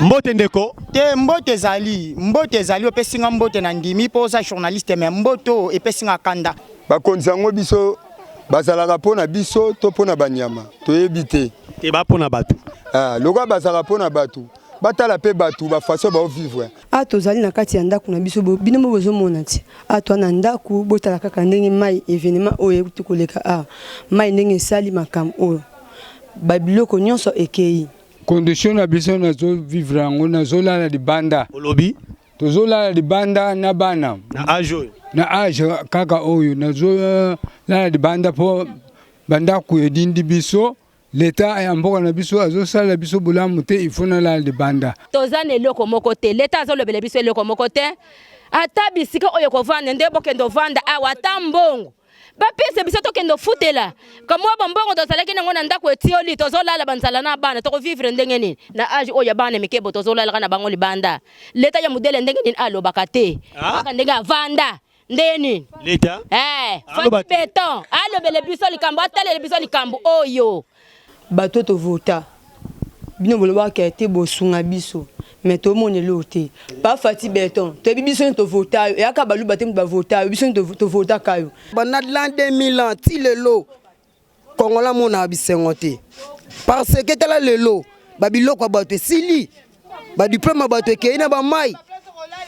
Mbote ndeko. Te mbote ezali, mbote ezali opesi nga mbote na ndimi po oza journaliste mais mbote oyo epesi nga kanda. Bakonzi yango biso bazalaka mpo na biso to mpo na banyama toyebi te. Te ba mpo na bato. Ah, lokola bazalaka mpo na bato batala mpe bato ba façon bao vivre. Awa tozali na kati ya ndako na biso bino mo bozomona ti awa toa na ndako botala kaka ndenge mai evenement oyo euti koleka awa mai ndenge esali makambo oyo babiloko nyonso ekei. Condition na biso nazo vivre yango nazolala libanda. Olobi? Tozolala libanda na bana. Na age oyo? Na age kaka oyo nazolala libanda mpo bandako edindi biso L'etat ya mboka na biso azosalela biso bolamu te il faut nalala libanda. Toza na eloko moko te l'etat azolobela biso eloko moko te ata bisika oyo kovanda nde bokende ovanda awa ata mbongo bapesa biso tokende ofutela kamwa bambongo tozalaki nango na ndako etioli tozolala banzala na bana tokovivre ndenge nini na age oyo ya bana mike bo tozolalaka na bango libanda leta ya modele ndenge nini alobaka te ah? kaka ndenge avanda ndenge nini leta eh, Fatshi beton alobele biso likambo atalele biso likambo oyo bato tovota bino bolobaka te bosunga biso mais tomona eloko te pa Fatshi beton toyebi biso nde tovota yo eyaka baluba te moto bavota yo biso nde tovotaka yo banda l'an 2000 ans ti lelo Congolais amonaka bisengo te parce que tala lelo ba biloko ya bato esili ba diplome ya bato ekei na ba mai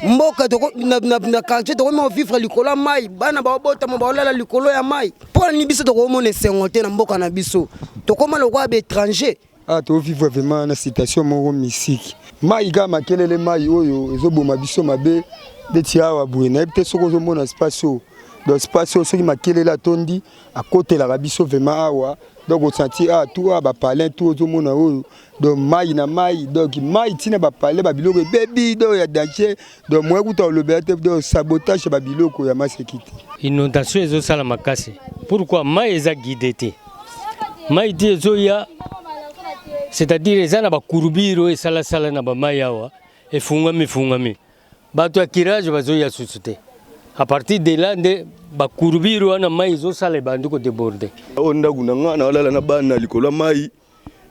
mboka na, na, na quartier tokomi kovivre likolo ya mai bana baobotama baolala likolo ya mai mpo na nini biso tokomona esengo te na mboka na biso tokoma lokola baétranger Ah, to vivre vraiment na situation moko mystique. Mai kaka makelele mai oyo ezoboma biso mabe ndeti awa boye nayebi te soki ozomona espace oyo donc espace oyo soki makelele atondi akotelaka biso vraiment awa donc osanti ah tout awa bapalin tout ozomona oyo donc mai na mai donc mai ntina bapalin babiloko ebebi donc ya danger donc moye kuta olobela te donc sabotage ya babiloko ya maseki te. Inondation ezosala makasi pourquoi mai eza guide te mai ti ezoya c'est-à-dire eza na bakurbire oyo esalasala na bamai awa efungwami efungwami bato ya kirage bazoya susu te à partir de là nde bakurbire wana mai ezosala ebandi kodeborde oyo ndako na nga nalala na bana likolo ya mai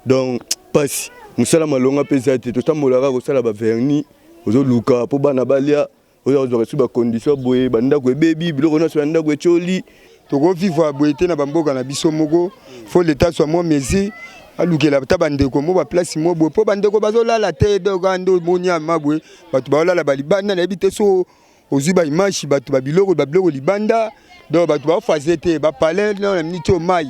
donc pasi mosala malonga mpe eza te totambolaka kosala bavernis ozoluka mpo bana balia oyo azwaka su bacondition boye bandako ebebi biloko nyonso ya ndako etioli tokovivre boye te na bamboka na biso moko fo leta azwa mwa mesure alukela ata bandeko mo baplace mo boye mpo bandeko bazolala te donc nde omoni ama boye bato baolala balibanda nayebi te so ozwi baimage bato babiloko babiloko libanda donc bato baofaze te bapalais na miniti oyo mai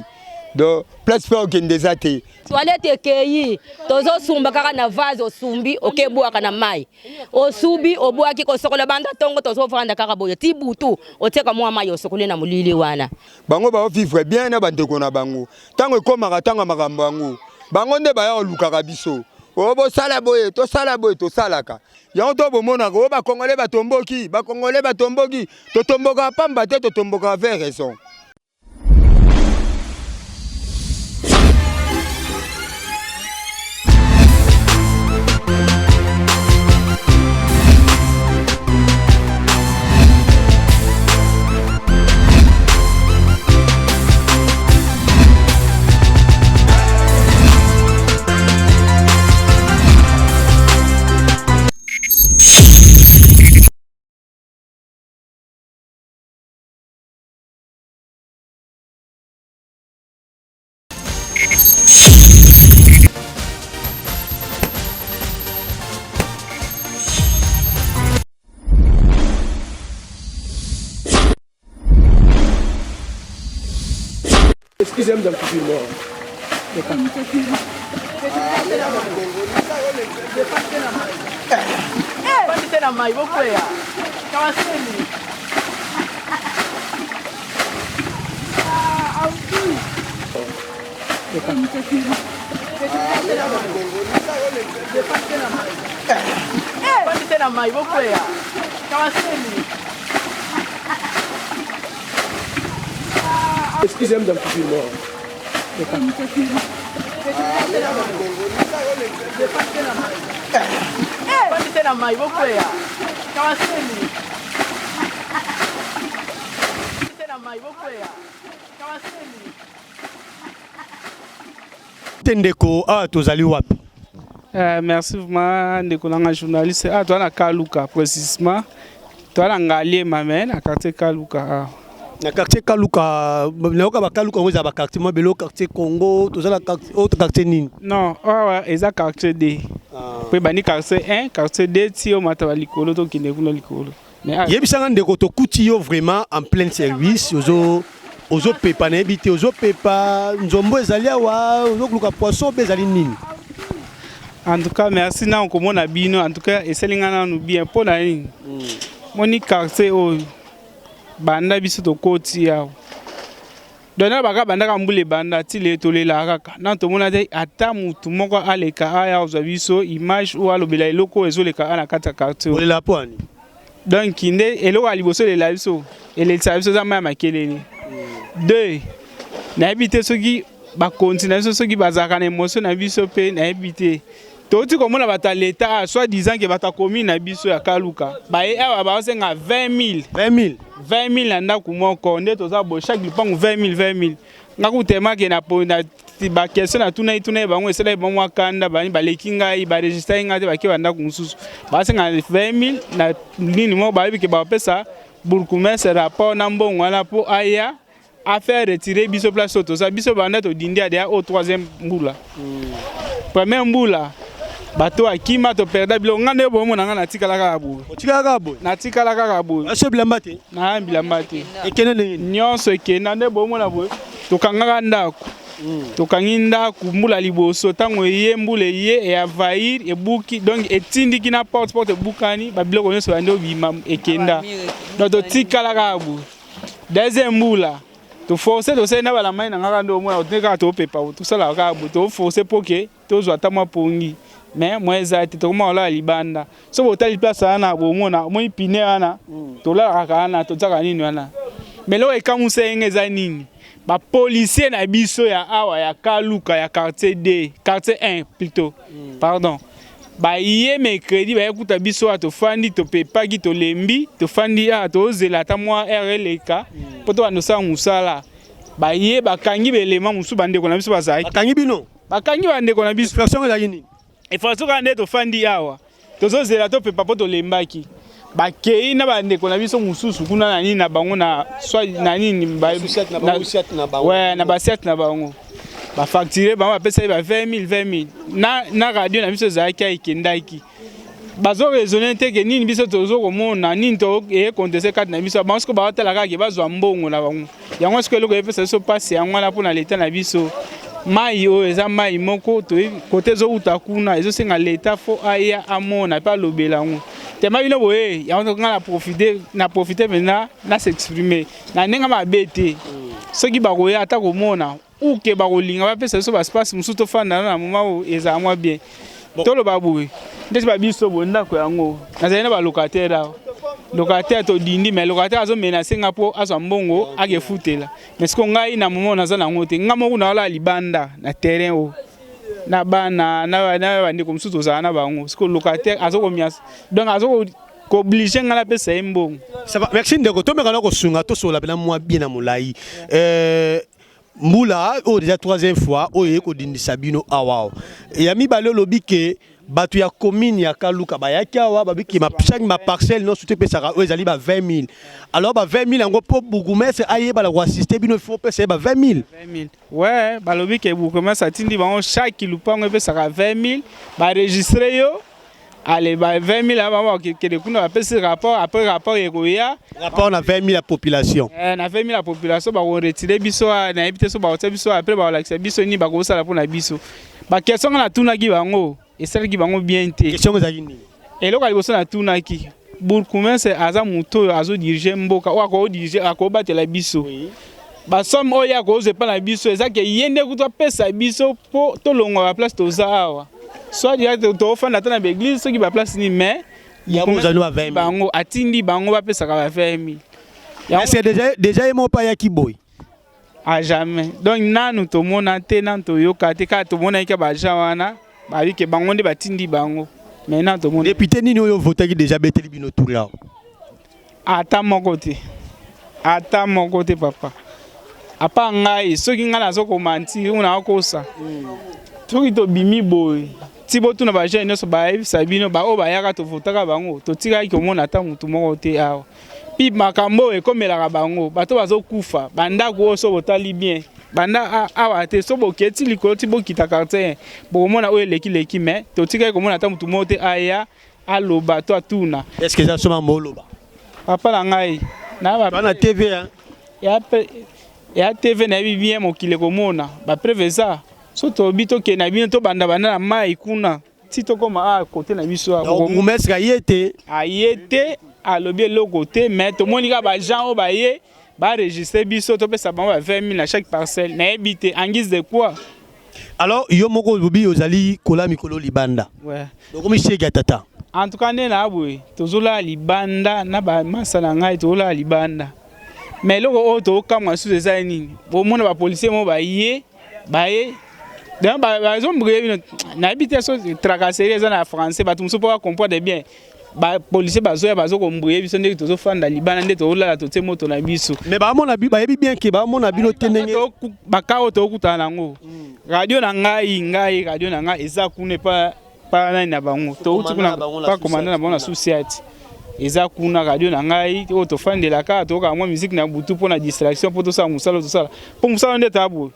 donc place mpe okende eza te toilette ekeyi tozosumba kaka na vase osumbi okebwaka na mai osubi obwaki kosokola banda tongo tozovanda kaka boye ti butu otiaka mwa mai osokoli na molili wana bango baovivre bien na bandeko na bango ntango ekomaka ntango ya makambo yango bango nde baya kolukaka biso o bosala boye tosala boye tosalaka yango to bomonaka o bakongole batomboki bakongole batomboki totombokaka pamba te totombokaka vers raison Excusez-moi, madame moi. Excusez-moi, madame moi. Te ndeko awa tozali wapi? Merci vraiment ndeko na nga journaliste. Ah, toza na Kaluka précisément. Toza na Ngaliema mais na quartier Kaluka awa. Na quartier Kaluka, nayoka ba Kaluka yango eza ba quartier Mabelo, quartier Congo, toza na quartier autre quartier nini? Non, awa eza quartier D. Po ebandi quartier 1, quartier 2 ti omata ba likolo tokende kuna likolo. Mais ah, Yebisanga ndeko, tokuti yo vraiment en plein service, ozo ozopepa, nayebi te ozopepa nzombo ezali awa, ozokoluka poisson mpe ezali nini? En tout cas merci na komona bino, en tout cas esali nga nanu bien mpo na nini? Moni quartier oyo banda biso tokoti awa. Donc na baka bandaka mbula ebanda ti lelo tolelaka kaka na tomona te ata mutu moko aleka aya kozwa biso image oyo alobela eloko oyo ezoleka awa na kati ya quartier oyo. Olela mpo ani? Donc nde eloko ya liboso elela biso, elelisaka biso eza mai ya makelele. Deux, nayebi te soki bakonzi na biso soki bazalaka na emotion na biso mpe nayebi te. Touti komona bato ya leta awa soit disant ke bato ya commune na biso ya Kaluka baye awa baosenga 20 000. 20 000? 20 000 na ndako moko nde toza boye, chaque lupango 20 000 20 000. Nga kutu ke na po na ba question na tunaki tunaki bango esalaki bango mwa kanda, bani baleki ngai ba registraki ngai te, bake ba ndako mosusu basenga 20 000 na nini moko, bayebi ke bapesa bourgmestre rapport na mbongo wana mpo aya a faire retirer biso place oyo toza. Biso banda todindi ya deya oyo troisième mbula, première mbula bato akima, toperda biloko. Nga nde bomona nga natikala kaka boye. Otikala kaka boye? Natikala kaka boye. Aso bilamba te? Na bilamba te. Ekende ndenge nini? Nyonso ekenda nde bomona boye. Tokangaka ndako, tokangi ndako mbula liboso, ntango eye mbula eye eavair ebuki, donc etindiki na porte, porte ebukani, babiloko nyonso bandi obima ekenda, donc totikala kaka boye. Deuxième mbula toforce, tosali na balamai na ngaka nde omona otinde kaka topepa, tosalaka kaka boye, toforce mpo ke tozwa ata mwa pongi, mais mwa eza te, tokoma kolala libanda. Soki botali place wana bomona omoni pine wana, tolalaka wana, totiaka nini wana. Mais eloko ekamwisa ye nga eza nini? Bapolisier na biso ya awa ya Kaluka ya quartier D, quartier 1 plutôt, pardon, baye mercredi, baye kuta biso awa tofandi, topepaki, tolembi, tofandi awa tozela ata mwa heure eleka mpo tobanda tosala mosala. Baye bakangi belema mosusu, bandeko na biso bazalaki. Bakangi bino? Bakangi bandeko na biso. Infraction ezalaki nini? Infraction kaka nde tofandi awa tozozela topepa mpo tolembaki. Bakei na bandeko na biso mosusu kuna na nini na bango na soit na nini ouais, na basiate na bango, bafacture bango, bapesaki ba 20 000 20 000 na radio na biso ezalaki ekendaki. Bazo raisonne te ke nini biso tozo komona nini to eye conteste kati na biso. Bango sikoyo baotala kaka ke bazwa mbongo na bango. Yango sikoyo eloko epesa biso mpasi yango wana mpona leta na biso. Mai oyo eza mai moko toyebi kote ezowuta kuna, ezosenga leta fo aya amona mpe alobela yango tema bino boye. Yango nga na profite, na profite mpenza na s'exprimer na ndenge mabe te. Soki bakoya ata komona uke bakolinga bapesa biso baspace mosusu tofanda na moma oyo ezala mwa bien. Toloba boye ndeti babiso boye ndako yango nazali na balocataire awa, locataire todindi, mais locataire azomenace nga mpo azwa mbongo akefutela. Mais siko ngai na moma oyo naza nango te, nga moko naolala libanda na terrain oyo na bana na bandeko mosusu tozala na bango. Siko locataire azokomiasa, donc azoko koobliger ngai napesa ye mbongo. Ça va, merci ndeko. Tomeka na kosunga tosola mpena mwa bien na molai. Mbula oyo déjà troisième fois oyo eye kodindisa bino awa awa. Ya mibale, olobi ke bato ya commune ya Kaluka bayaki awa, babiki chaque ma parcelle nyonso to epesaka oyo ezali ba 20 000. Alors ba 20 000 yango, mpo bourgmestre ayebala koassiste bino, il faut opesa ye ba 20 000? 20 000, ouais. Balobi ke bourgmestre atindi bango chaque lupango epesaka 20 000, baregistre yo. Ale ba 20 000 bango bakokende kuna, bapesi rapport, après rapport ekoya. Rapport na 20 000 ya population? Eh, na 20 000 ya population bakoretire biso. Nayebi te so bakotia biso, après bakolakisa biso nini bakosala mpona biso. Baquestion nga natunaki bango esalaki bango bien te. Question ezalaki nini? Eloko ya liboso natunaki, bourgmestre aza moto oyo azodirige mboka, oyo akodirige, akobatela biso. Basomme oyo ye akozwa epai na biso eza ke ye nde kutu apesa biso mpo tolongwa baplace toza awa, soit direct tofanda ata na baeglise soki baplace nini, mais Yango ozali ba 20 000. Bango atindi bango bapesaka ba 20 000. Est-ce que déjà ye moko mpe ayaki boye? À jamais. Donc nanu tomona te, nanu toyoka te, kaka tomonaki ka baagent wana bayebi ke bango nde batindi bango, mais nanu tomona. Député nini oyo votaki déjà beteli bino tour awa? Ata moko te, ata moko te papa. Apa ngai soki ngai nazokomanti oyo nakokosa, soki tobimi boye. Ti botuna ba jeunes nyonso bayebisa bino ba oyo bayaka tovotaka bango totikaki komona ata mutu moko te awa. Pi makambo oyo ekomelaka bango bato bazokufa bandako oyo so botali bien banda awa te so bokei ti likolo ti bokita quartier bokomona oyo eleki leki mais totikaki komona ata mutu moko te aya aloba to atuna. Est ce que eza soma moloba? Papa na ngai na ba na TV hein? Ya ya TV nayebi bien mokili ekomona ba preuve eza so tolobi tokende na bino tobanda banda na mai kuna ti tokoma awa kote na biso awa. Bourgmestre aye te? Aye te, alobi eloko te mais tomoni kaka ba gens oyo baye ba registre biso topesa bango ba 20 000 na chaque parcelle nayebi te en guise de quoi? Alors yo moko olobi ozali kola mikolo libanda. Ouais. Okomi shege ya tata. En tout cas nde na boye tozolala libanda na ba masa na ngai tozolala libanda. Mais eloko oyo tokamwa lisusu eza nini? Bomona ba policiers moko baye baye donc bazombrie bino nayebi te so tracasserie eza na français bato mosusu mpo bacomprendre bien ba policier bazoya bazo kombrie biso ndenge tozofanda libanda nde tozolala totie moto na biso. Mais bamona bayebi bien ke bamona bino te ndenge baka oyo tokutana nango radio na ngai ngai radio na ngai eza kuna epa pa nani na bango touti kuna pa commandant na bango na sous-ciat eza kuna radio na ngai oyo tofandelaka toyokaka mwa musique na butu mpo na distraction mpo tosala mosala tosala mpo mosala nde taa boye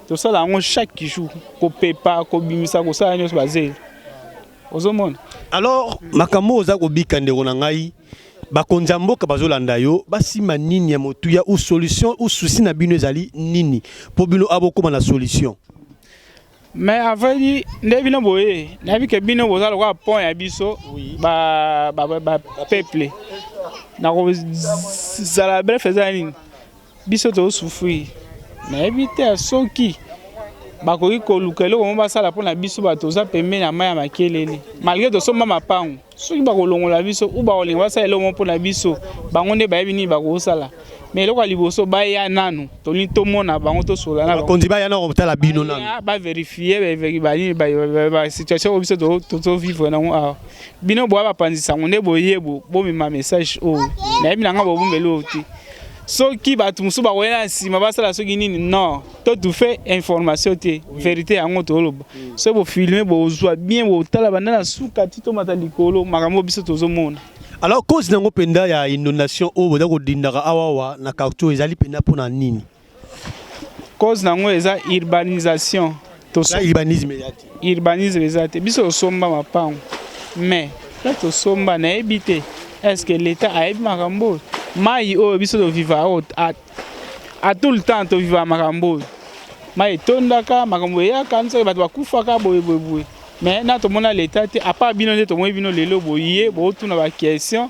tosala yango chaque jour kopepa kobimisa kosala nyonso bazeli ozomona. Alors makambo oza kobika ndeko na ngai bakonzi ya mboka bazolanda yo basima nini ya motuya ou solution ou souci na bino ezali nini mpo bino abokoma na solution? Mais à vrai dire nde bino boye nayebi ke bino boza lokola pont ya biso ba ba ba, ba peuple nakozala bref eza nini biso tozo souffrir nayebi te soki bakoki koluka eloko moko basala mpo na biso bato toza pembeni ya mai ya makelele malgre tosomba mapango soki bakolongola biso ou bakolinga basala eloko moko mpo na biso bango nde bayebi nini bakosala mais eloko ya liboso baya nanu tolingi tomona bango tosolola na bakonzi baya na kotala bino nanu baverifie banini basituation oyo biso tozovivre nango awa bino boya bapanzi sango nde boye bomema message oyo nayebi na ngai bobombeli oyo te soki bato mosusu bakoya na nsima basala soki nini non to tufe information te verité yango toloba soki bofilme bozwa bien botala banda na suka ti tomata likolo makambo biso tozomona. Alors cause nango mpenza ya inondation oyo boza kodindaka awawa na quartier ezali mpenza mpona nini? Cause nango eza urbanisation. Urbanisme eza te. Urbanisme eza te. Biso tosomba mapango mais place tosomba nayebi te est ce que l'État ayebi makambo oyo mai oyo biso toviva oyo à tout le temps toviva makambo oyo mai etondaka makambo eyaka soki bato bakufaka boye boye boye mais na tomona l'État te à part bino nde tomoni bino lelo boye botuna ba question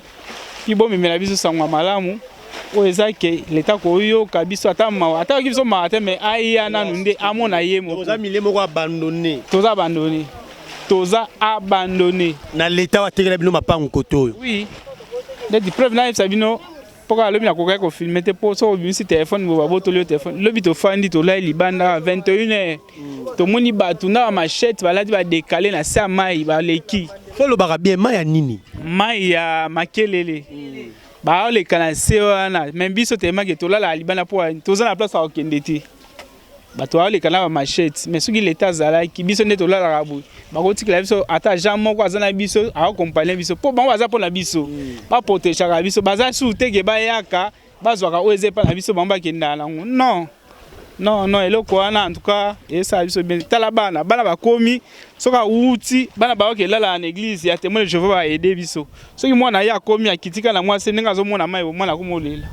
mpi bomemela biso sango ya malamu oyo eza ke leta koyoka biso ata mawa ata yoki biso mawa te mais aya nanu nde amona ye moko. Toza milieu moko abandonné. Toza abandonné. Toza abandonné. Na leta batekela bino mapangu kote oyo. Oui. Ndeti preuve nayebisa bino mpo kaka lobi nakokaki kofilme te mpo soki obimisi telefone bo babotoli yo telefone lobi tofandi tolali libanda 21 heures tomoni bato na bamachete balati badekale na se ya mai baleki. Fo olobaka bien mai ya nini? Mai ya makelele. Baoleka na se wana mais biso tellement ke tolalaka libanda mpo toza na place ya kokende te bato baoleka na bamachete mais soki leta azalaki biso nde tolalaka boye bakotikela biso ata agent moko aza na biso akokompagne biso mpo bango baza mpo na biso baprotegeaka biso baza sur te ke bayaka bazwaka oyo eza epai na biso bango bakendaka nango non non non eloko wana en tout cas esala biso bien tala bana bana bakomi soki awuti bana bayoki elalaka na église ya témoin de Jéhovah baede biso soki mwana ye akomi akitika na mwasi ndenge azomona mai mwana akomi olela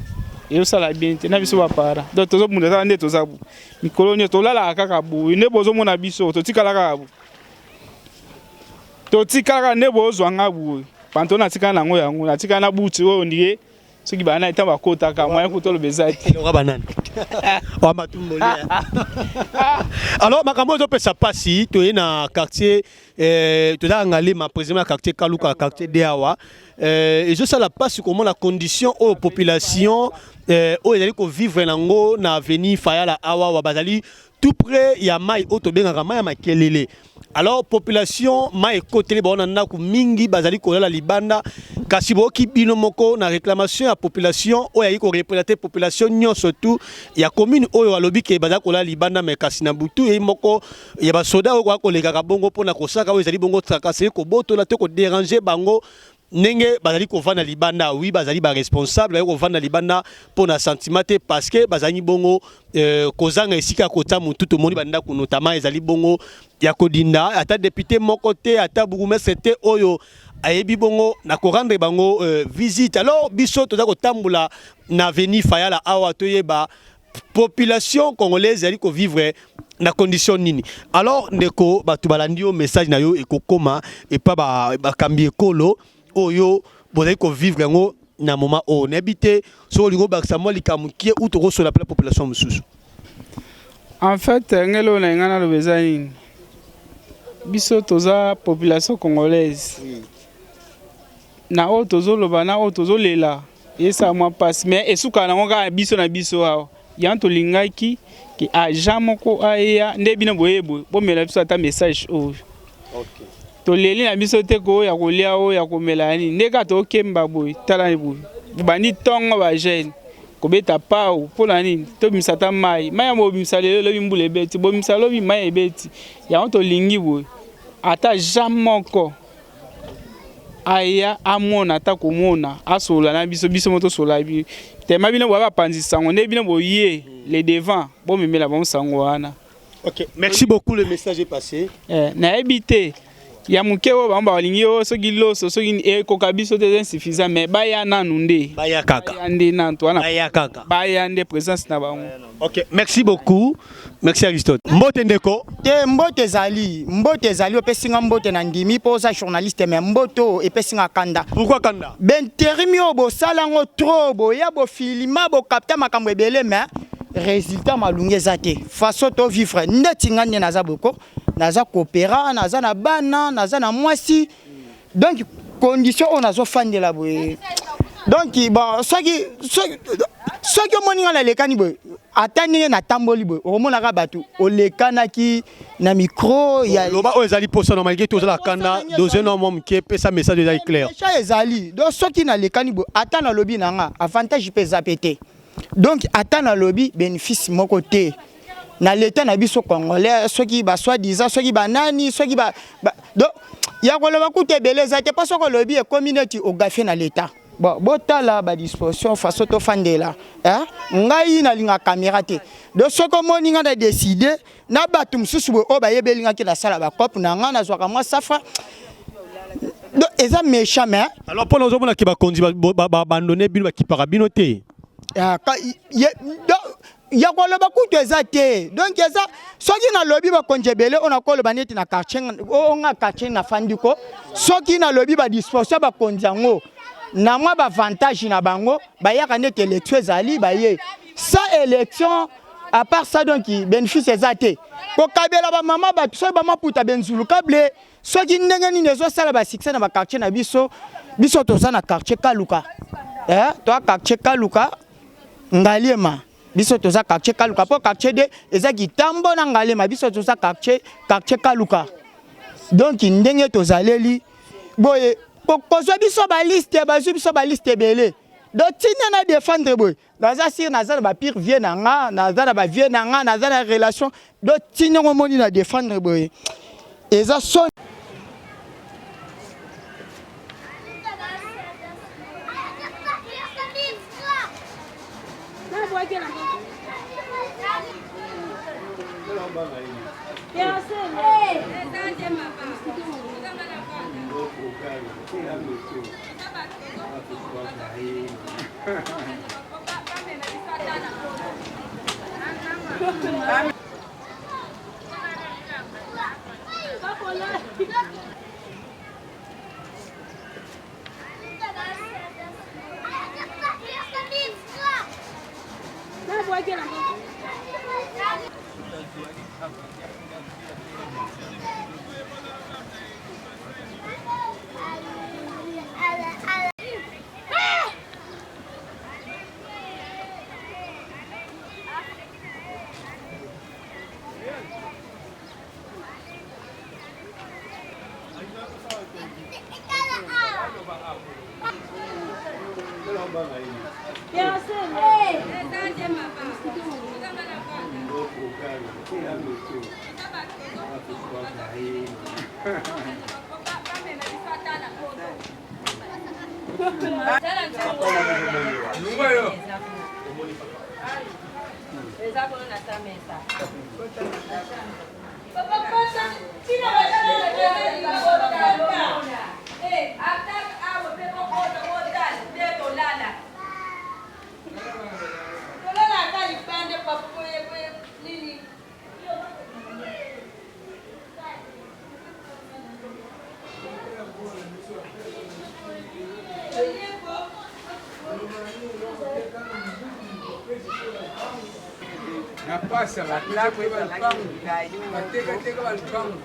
ezosala bien te na biso bapara donc tozobunda kaka nde toza mikolo nyonso tolalaka kaka boye nde bozomona biso totikala kaka boye totikala kaka nde bozwa nga boye panto natikala nango yango natikala na buti oyo ndie soki bana ntango bakotaka moyen kutu oloba eza te oka banani wa matumboli alors makambo ezopesa mpasi toye na quartier eh, toza Ngalema président ya quartier Kaluka quartier de awa eh, ezosala mpasi komona condition oyo population eh, oyo ezali kovivre nango na avenue Fayala awa wa bazali tout près ya mai oyo tobengaka mai ya makelele. Alors population mai ekoteli bango na ndako, mingi bazali kolala libanda. Kasi boyoki bino moko na réclamation ya population oyo ayaki koreprésenter population nyonso tu ya commune oyo. Alobi ke bazali kolala libanda, mais kasi na butu ye moko ya basoda oyo koya kolekaka bongo mpona kosaka oyo ezali bongo tracasserie, kobotola to kodéranger bango ndenge bazali kovanda libanda. Oui, bazali baresponsable, bazali kovanda libanda mpo na sentiment te, parce que bazali bongo kozanga esika ya kotia motu. Tomoni bandako notamment ezali bongo ya kodinda. Ata député moko te, ata bourgmestre te oyo ayebi bongo na korendre bango visite. Alors biso toza kotambola na avenue Fayala awa, toyeba population congolaise ezali kovivre na condition nini. Alors ndeko, bato balandi yo, message na yo ekokoma epa bakambi ekolo oyo bozali kovivre yango na moment oyo. Nayebi te soki olingi obakisa mwa likambo kie ou tokosola mpe la population mosusu. En fait, ngeli oyo na ngai naloba eza nini? Biso toza population congolaise na oyo tozoloba na oyo tozolela, esala mwa mpasi, mais esukaka nango kaka biso na biso awa. Yango tolingaki ke agent moko aya nde bino boye boye, bomela biso ata message oyo toleli na biso te, ko oyo ya kolia, oyo ya komela ya nini, nde kaka tokemba boye. Tala boye, bobandi ntongo, bajeune kobeta pau mpo na nini? Tobimisa ata mai. Mai ya bobimisa lelo, elobi mbula ebeti, bobimisa lobi, mai ebeti. Yango tolingi boye, ata agent moko aya amona, ata komona, asolola na biso, biso mo tosolola tema. Bino boya bapanzi sango nde bino boye le devant, bomemela bango sango wana. Ok, merci beaucoup, le message est passé. Nayebi te ya moke oyo bango balingi oyo, soki loso, soki ekoka biso te, eza insuffisant, mais baya nanu nde. Baya kaka. Baya nde nanu wana. Baya kaka. Baya nde, présence na bango. Ok, merci beaucoup. Merci Aristote. Mbote ndeko. Te, mbote ezali, mbote ezali. Opesi nga mbote na ndimi mpo oza journaliste, mais mbote oyo epesi nga kanda. Pourquoi kanda? Baintérim oyo bosala yango trop, boya bofilma, bokapta makambo ebele, mais résultat malungi eza te. Façon tovivre ndeti nga nde naza boko, naza coopéra, naza na bana, naza na mwasi, donc condition oyo nazofandela boye, donc bon, soki omoni nga nalekani boye, ata ndenge natamboli boye, okomonaka bato olekanaki na micro ya Loba oyo ezali posa na malgré tozala kanda, dose na mwa moke, pesa message ezali clair. Message ezali, donc soki nalekani boye, ata nalobi na nga, avantage mpe eza pe te. Donc ata nalobi, bénéfice moko te na leta na biso congolais. Soki basoi-disant, soki banani, soki ba, donc ya koloba kutu ebele eza te, mpo soki olobi ekomi neti ogaffer na leta. Bon, botala badisposition, façon tofandela, eh? Ngai nalinga caméra te, donc soki omoni ngai na décide na bato mosusu boye oyo bayebeli ngai ke nasala bacope na ngai, nazwaka mwa safra, donc eza méchant, mais Alors mpona ozomonaki bakonzi babandone bino, bakipaka bino te? Ah, donc, ya koloba kutu eza te. Donc eza soki nalobi bakonzi ebele oyo nakoloba neti na quartier oyo nga quartier nafandi ko, soki nalobi badisposition bakonzi yango na mwa baavantage na bango, bayaka neti élection ezali, baye sa élection. À part ça, donc bénéfice eza te. Kokabela bamama bato, soki bamaputa benzulu kable, soki ndenge nini ezosala basuccès na baquartier na biso. Biso toza na quartier Kaluka, eh, toa quartier Kaluka Ngaliema. Biso toza quartier Kaluka, mpo quartier 2 eza Kitambo na Ngaliema. Biso toza quartier Kaluka. Donc ndenge tozaleli boye, kozwa biso baliste, bazwi biso baliste ebele. Donc ntina na défendre boye, naza sûr, naza na bapire vieux na nga, naza na bavieux na nga, naza na relation. Donc ntina yango omoni na défendre boye, eza son. Na pasi batekateka balupango.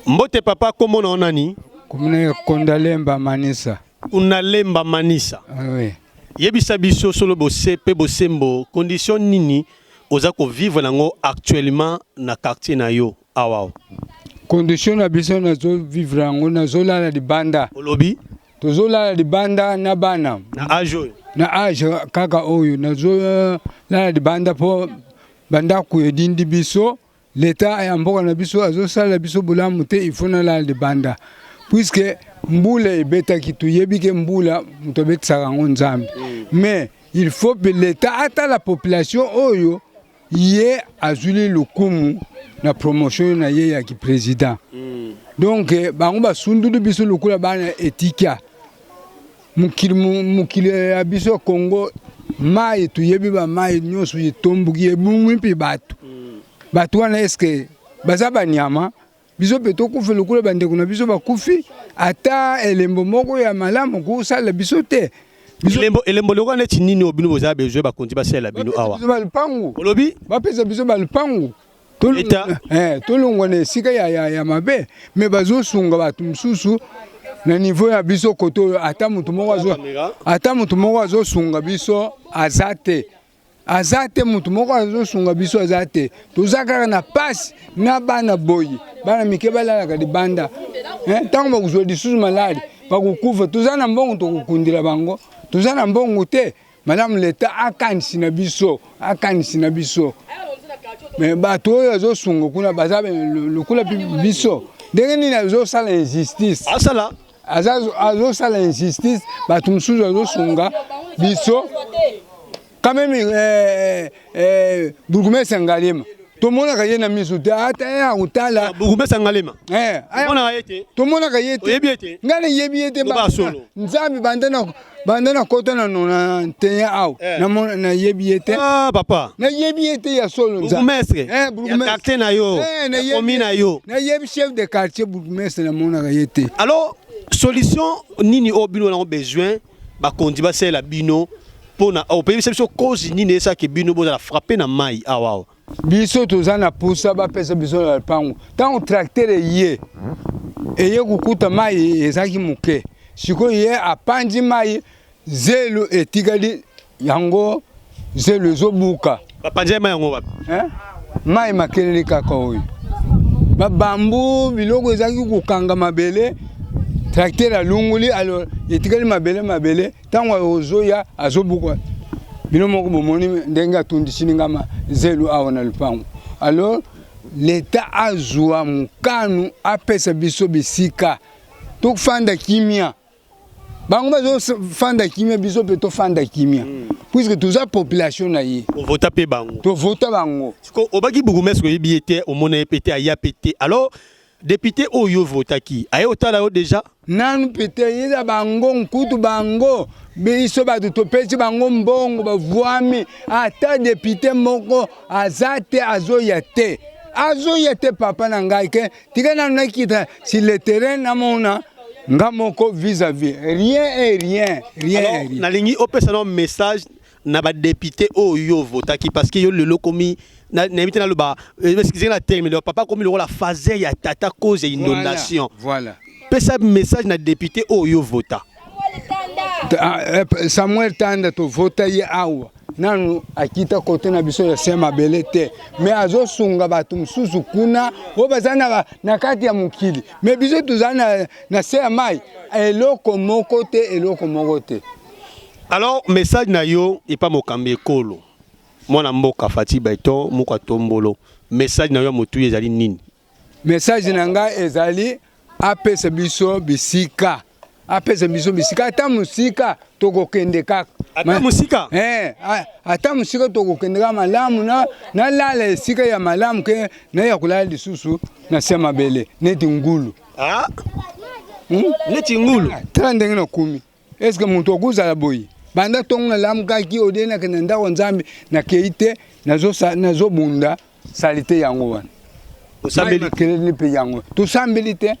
Mbote papa, kombo na yo nani? Komona Kondalemba Manisa. Kunalemba Manisa. Ah, oui. Yebisa biso solo bose pe bosembo, condition nini oza ko vivre nango actuellement na quartier na yo awa? Condition na biso nazo vivre yango, nazolala libanda. Olobi? Tozolala libanda na bana. Na age oyo? Na age kaka oyo nazolala libanda mpo bandako edindi biso. L'etat ya mboka na biso azosalela biso bolamu te, il faut nalala libanda puisque mbula ebetaki, toyebi ke mbula moto abetisaka yango Nzambe, mais il faut pe l'etat atala population oyo ye azwili lokumu na promotion na ye ya ki president. Donc bango basunduli biso lokola bana etikya. Mokili mokili ya biso ya Congo mayi toyebi ba mayi nyonso etomboki ebungi mpe bato bato wana eske baza banyama biso mpe tokufi lokola bandeko na biso bakufi ata elembo moko ya malamu kosalela biso te. Elembo elembo lokola neti nini oyo bino boza besoin bakonzi basalela bino awa? Biso balupangu. Olobi? Bapesa biso balupangu. Tolongwa na esika ya, ya, ya mabe me bazosunga bato mosusu na niveau ya biso kote oyo ata moto moko azo ata moto moko azosunga biso aza te aza te moto moko azosunga biso aza te toza kaka na pasi na bana boye bana mike balalaka libanda ntango bakozwa lisusu maladi bakokufa toza na mbongo tokokundela bango toza na mbongo te Malamu l'etat akanisi na biso, akanisi na biso. Mais bato oyo azosunga kuna baza lokola biso. Ndenge nini azosala injustice? Asala azosala injustice, bato mosusu azosunga biso. Quand même eh, eh, bourgmestre Ngalema tomonaka ye na miso te ata ye akotala ah, bourgmestre Ngalema eh, tomonaka ye te tomonaka ye te oyebi ye te ngai nayebi ye te nzambe banda na banda na kota na nona nteya awa eh. namona nayebi ye te ah, papa nayebi ye te ya solo bourgmestre eh, ya quartier na yo eh, komi na yo nayebi chef de quartier bourgmestre namonaka ye te alors solution nini oyo bino nango besoin bakonzi basalela bino mpona opeyebisa biso cause nini esaki bino bozala frappe na mai awa awa Biso toza na posa bapesa biso na lopango. Ntango tracteur eye eye kokuta mai ezalaki moke, sikoyo ye apanzi mai, zelo etikali yango, zelo ezobuka. Bapanzi mai yango wapi? Eh? Mai makelele kaka oyo babambu biloko ezalaki kokanga mabele, tracteur alongoli, alors etikali mabele mabele Tango ozoya azobuka bino moko bomoni ndenge atundisini nga ma zelu awa na lupango. Alors l'etat azua mokano apesa biso bisika tofanda kimia. Bango bazofanda kimia biso pe tofanda kimia. Puisque toza population na ye. Ovota pe bango. Tovota bango. Siko obaki bourgmestre oyebi ye te omona ye pe te aya pe te alors Depute oyo yo votaki aye otala yo dejà? Nanu pe te eza bango nkutu bango biso batu topesi bango mbongo bavuami ata depute moko aza te azoya te azoya te papa na ngai ke tika nanu nakita sur le terrain namona nga moko vis à vis rien et rien rien Alors, rien. Nalingi opesa no message na ba député oyo yo votaki parce que yo lelo komi nayebi te naloba eh, excusez na terme donc papa komi lokola phase ya tata cause ya inondation voilà, voilà. pesa message na député oyo yo vota ah, eh, Samuel Tanda tovota ye awa. nanu akita kote na biso ya se mabele te me azosunga bato mosusu kuna oyo baza na, na kati ya mokili me biso toza na, na se ya mai eloko moko te eloko moko te alors message na yo epa mokambi ekolo mwana mboka Fatshi Beton moko atombolo message na yo ya motuya ezali nini Message na ngai ezali apesa biso bisika, apesa biso bisika ata mosika tokokende kaka. Ata mosika? Eh, ata mosika tokokende kaka malamu na nalala esika ya malamu ke naya kolala lisusu na se mabele neti ngulu. Ah? Hmm? Neti ngulu? Ah, tala ndenge nakomi. Est-ce que moto akozala boye? Banda ntongo nalamukaki odie nakende ndako Nzambe nakei te nazobunda salite yango wana. Osambeli makelele mpe yango tosambeli te.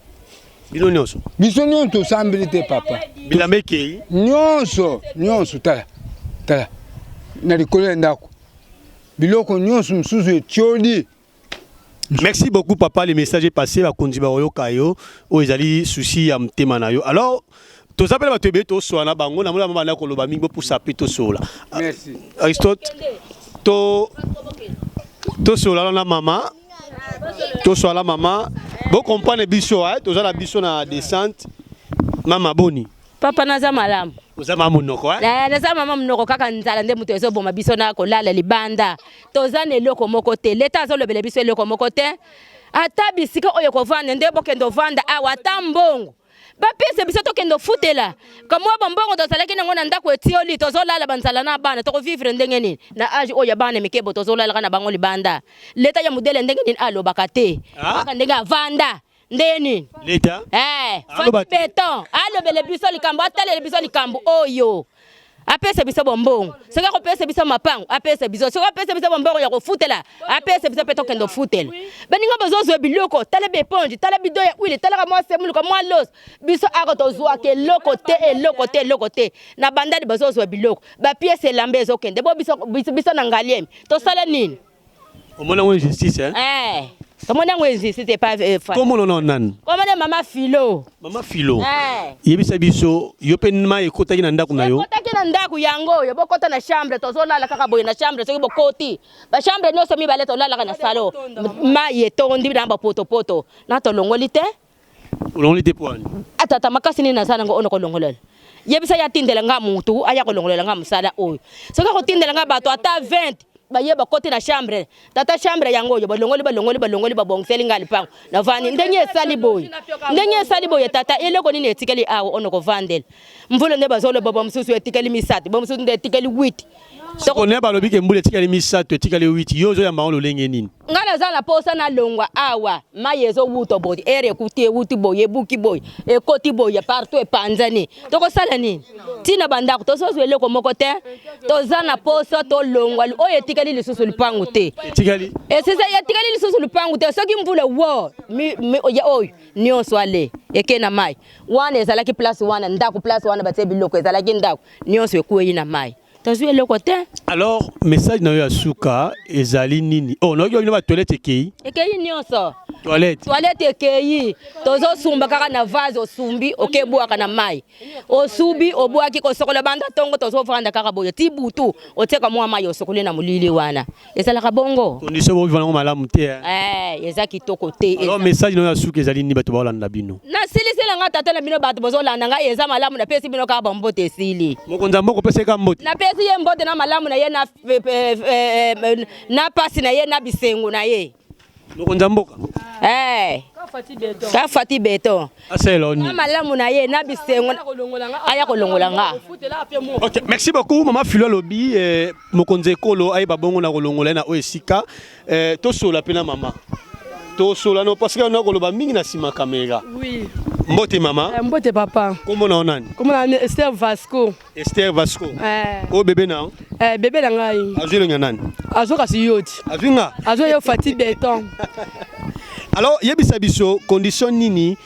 Bino nyonso? Biso nyonso tosambeli te papa. Bilamba ekei? Nyonso nyonso tala tala na likolo ya ndako biloko nyonso mosusu etioli. Merci beaucoup papa, le message est passé, bakonzi bakoyoka yo, oyo ezali souci ya motema na yo. Alors toza mpe na bato ebele tosola na bango, namoni bango banda koloba mingi, bopusa mpe tosola. Merci. Aristote, to tosola na mama, tosola mama, bo comprendre biso, hein, toza na biso na descente. Mama boni. Papa naza malamu. Oza mama monoko hein? Eh, naza mama monoko kaka nzala nde moto ezoboma biso na kolala libanda. Toza na eloko moko te. Leta azolobela biso eloko moko te. Ata bisika oyo kovanda nde bokende ovanda awa ata mbongo. Bapesa biso tokende ofutela. Kamwa bombongo tozalaki nango na ndako etioli tozolala banzala na bana tokovivre ndenge nini na age oyo ya bana mike bo tozolalaka na bango libanda. Leta ya modele ndenge nini alobaka te. Ah? Kaka ndenge avanda. Ndenge nini? Leta? Eh, Fatshi Beton alobele biso likambo, atalele biso likambo oyo. Apesa biso bombongo. Soki akopesa biso mapango, apesa biso. Soki apesa biso bombongo ya kofutela, apesa biso pe tokende ofutela. Baninga bazozwa biloko, tala ba eponge, tala bidon ya huile, tala ka mwa semoule, ka mwa loso. Biso ako tozwaka eloko te, eloko te, eloko te. Na bandali bazozwa biloko. Ba pièces elamba ezokende. Bo biso, biso, biso na Ngaliema, tosala nini? Omoni yango injustice hein? Eh, tomoni yango injustice epa eh, Kombo na nani? Kombo na mama Philo. Mama Philo. Eh. Yebisa biso yo pe mai ekotaki na ndako na yo. Ekotaki na ndako yango oyo bokota na chambre tozolala kaka boye na chambre soki bokoti ba chambre nyonso mibale tolalaka na salon mai etondi na bapotopoto na tolongoli te. Olongoli te po ani? Atata makasi nini naza nango oyo nakolongolela? Yebisa ye atindela nga mutu aya kolongolela nga mosala oyo. Soki akotindela nga bato ata 20 baye bakoti na chambre, tata chambre yango oyo balongoli balongoli balongoli babongiseli nga lipango navandi ndenge esali boye ndenge esali boye tata eloko nini etikali awa oyo nakovandela mvula nde bazoloba bamosusu etikali misato bamosusu nde etikali 8 Soko ne balobi ke mbula etikali misato etikali 8 yo ozoyamba yango lolenge nini? Nga naza na posa nalongwa awa mayi ezowuta boye ere ekuti ewuti boye ebuki boye ekoti boye partout epanzani tokosala nini ntina bandako tozozwa eloko moko te toza na posa tolongwa oyo etikali lisusu lupangu te etikali esisa etikali lisusu lupangu te soki mvula wo oyo nyonso ale eke na mai wana ezalaki place wana ndako place wana batie biloko ezalaki ndako nyonso ekwei na mai tozwi eloko te. Alors message na yo ya suka ezali nini? Oh, nayoki bino ba toilette ekei. Ekei nyonso. Toilette. Toilette ekei. Tozosumba kaka na vase osumbi okebwaka na mai. Osubi obwaki kosokola banda tongo tozovanda kaka boye ti butu otiaka mwa mai osokoli na molili wana. Ezalaka bongo. Condition bo vivre nango malamu te. Eh, eh eza kitoko te. Alors message na yo ya suka ezali nini bato baolanda bino? Nasilisi na nga tata na bino bato bozolanda ngai eza malamu napesi bino kaka bambote esili. Mokonzi ya mboka opesi ye kaka mbote? Napesi ye mbote na malamu na ye na, na pasi na ye na bisengo na ye. Mokonzi ya mboka? Eh. Ka Fati Beton. Asalela yo nini? Malamu na ye na bisengo aya kolongola nga. Ok, merci beaucoup mama Philo alobi eh, mokonzi ekolo ayeba bongo na kolongola ye na oyo esika eh, tosola mpe na mama tosola no parce que na koloba mingi na nsima kamera. Oui. Mbote mama. Eh, mbote papa. Kombo na yo nani? Kombo na Esther Vasco. Esther Vasco. Eh. Oyo bebe na yo? Eh, bebe na ngai. Azwi elongi ya nani? Azwi kasi yo ti. Azwi nga? Azwi yo Fatih Beton. Alors yebisa biso condition nini?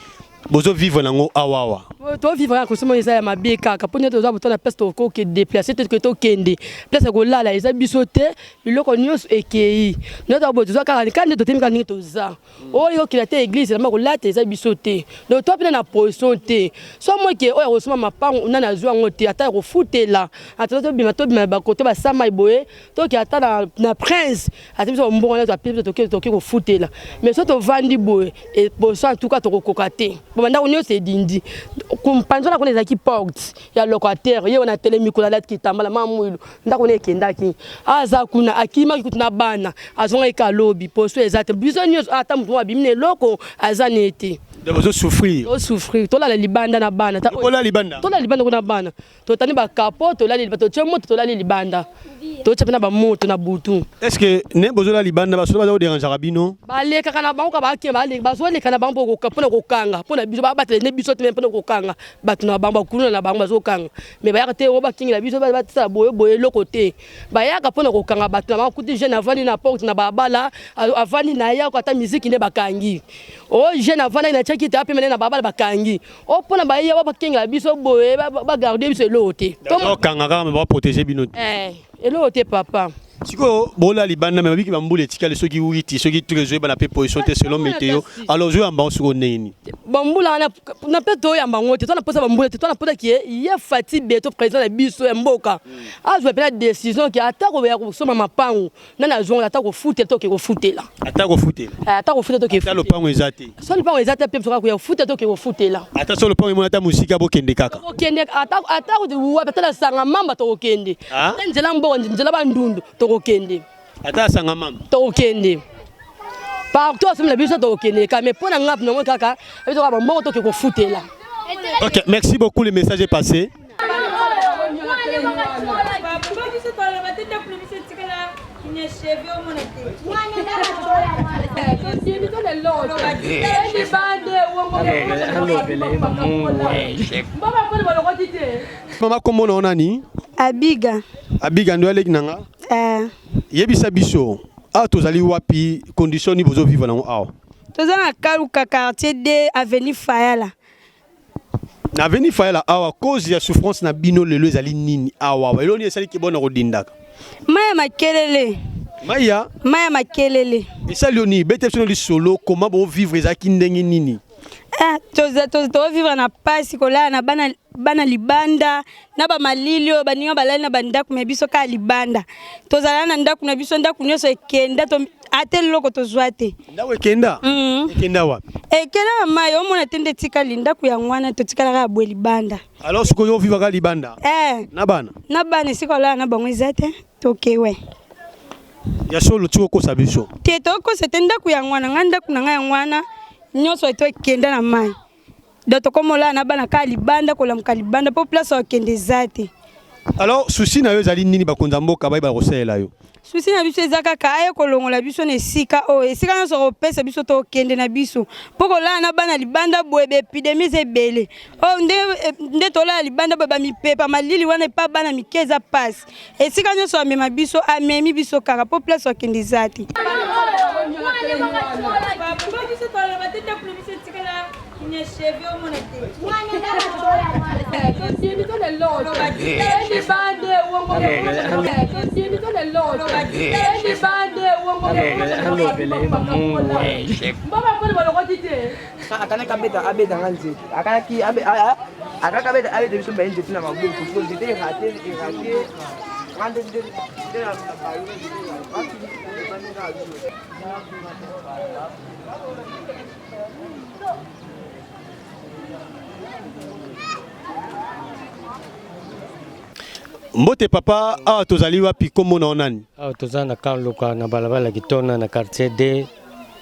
Bozo vivre nango awa awa. To vivre kaka condition moko eza ya mabe kaka mpo nde toza boto na place tokoki déplacer te toke tokende place ya kolala eza biso te biloko nyonso ekei nde boye toza kaka kaka nde totemi kaka ndenge toza oyo okenda te église elamba kolata eza biso te donc to mpena na position te so moke oyo akosomba mapango nani azwa yango te ata ya kofutela ata tobima tobima bakote basama boye toke ata na, na prince ata biso mbongo wana apesi biso toke toke kofutela mais so tovandi boye position en tout cas tokokoka te po bandako nyonso edindi mpanzi wana kuna ezalaki porte ya locataire ye wana atelemi kuna alati kitambala ma mwilu ndako wana ekendaki aza kuna akimaki kutu na bana azongaki kalobi poso eza te biso nyonso ata moto moko abimi na eloko aza ne te. Donc ozo souffrir. To souffrir tolala libanda na bana. Tolala libanda. Tolala libanda kuna bana. Totandi ba kapo tolali libanda totie moto tolali libanda. Totie pe na ba moto na butu. Est ce que ne bozola libanda ba soda baza ko derangeaka bino? Balekaka na bango ka ba baleka bazoleka na bango mpo na kokanga mpo na biso babatela nde biso te mpo na kokanga bato na bango bakuluna na bango bazokanga me bayaka te oyo bakingela biso basala boye boye eloko te bayaka mpo na kokanga bato na bango kuti jeune avandi na porte na balabala avandi na ye ata miziki nde bakangi oyo jeune avandaki na tiaki te apema nde na balabala bakangi oyo mpo na baye bakengela biso boye bagarde biso eloko te okanga kaka me baprotege bino te eh, eloko te papa sikoyo bola libanda me babiki bambula etikali soki witi soki truc ezoyebana mpe position te selon météo alors ozoyamba yango sikoyo ndenge nini bambula wana na mpe toyamba yango te to na mposa bambula te to na mposa kie ye fati beto président na biso ya mboka azwa mpena décision ke ata koya kosomba mapangu nani azonga ata kofutela toke kofutela ata kofutela eh, ata kofutela toke ata lopango eza te so lopango eza te mpe soka koya kofutela toke kofutela ata so lopango emona ata mosika bokende kaka okende ata ata wapi ata na sanga mamba tokokende ah? ata nzela mboko nzela bandundu tokokende ata sanga mamba tokokende partout asomela biso tokokende ka mais mpo na ngapi nango kaka biso kaka bambongo toke kofutela Ok, merci beaucoup, le message est passé. Mama kombo na yo nani? Abiga. Abiga ndo aleki na nga? Eh. Yebisa biso awa tozali wapi condition nini bozo vivre nango awa? Toza na Kaluka quartier 2 avenue Fayala. Na avenue Fayala awa cause ya souffrance na bino lelo ezali nini awa awa eloni esali ke bona kodindaka? Mai ya makelele. Mai ya? Mai ya makelele. Esali yo nini? Bete biso lisolo comment bo vivre ezalaki ndenge nini? Eh, toza tozo vivre na pasi kolala na bana bana libanda na ba malili oyo baninga balali na bandako me biso kaka libanda tozala na ndako na biso ndako nyonso ekenda to, ata eloko tozwa te ndako ekenda mm. ekenda wapi ekenda na mai omona te nde etikali ndako yango wana totikalaka ya bwe libanda alors sikoyo ovivaka libanda eh. na bana na bana esika olala na bango eza te tokewe ya solo ti okosa biso te tokosa te ndako yango wana ngai ndako na ngai yango wana nyonso eto ekenda na mai Donc tokoma olala na bana kaka libanda kolamuka libanda mpo place ya kokende eza te. Alors souci na yo ezali nini bakonzi ya mboka bayeba kosalela yo? Souci na biso eza kaka aye kolongola biso na esika oyo, esika nyonso akopesa biso tokende na biso mpo kolala na bana libanda boye ba epidemie eza ebele oyo nde, nde tolala libanda boye bamipepa malili wana epa bana mike eza pasi. Esika nyonso amema biso amemi biso kaka mpo place akende eza te. Akanaki abeta abeta nga nzete akanaki akaka abeta abeta biso mbaye nzete na maboko siko nzete erate erate nga nde nde nde na bayo Mbote papa, awa tozali wapi, kombo na yo nani? Awa toza na Kaluka na balabala Kitona na quartier D,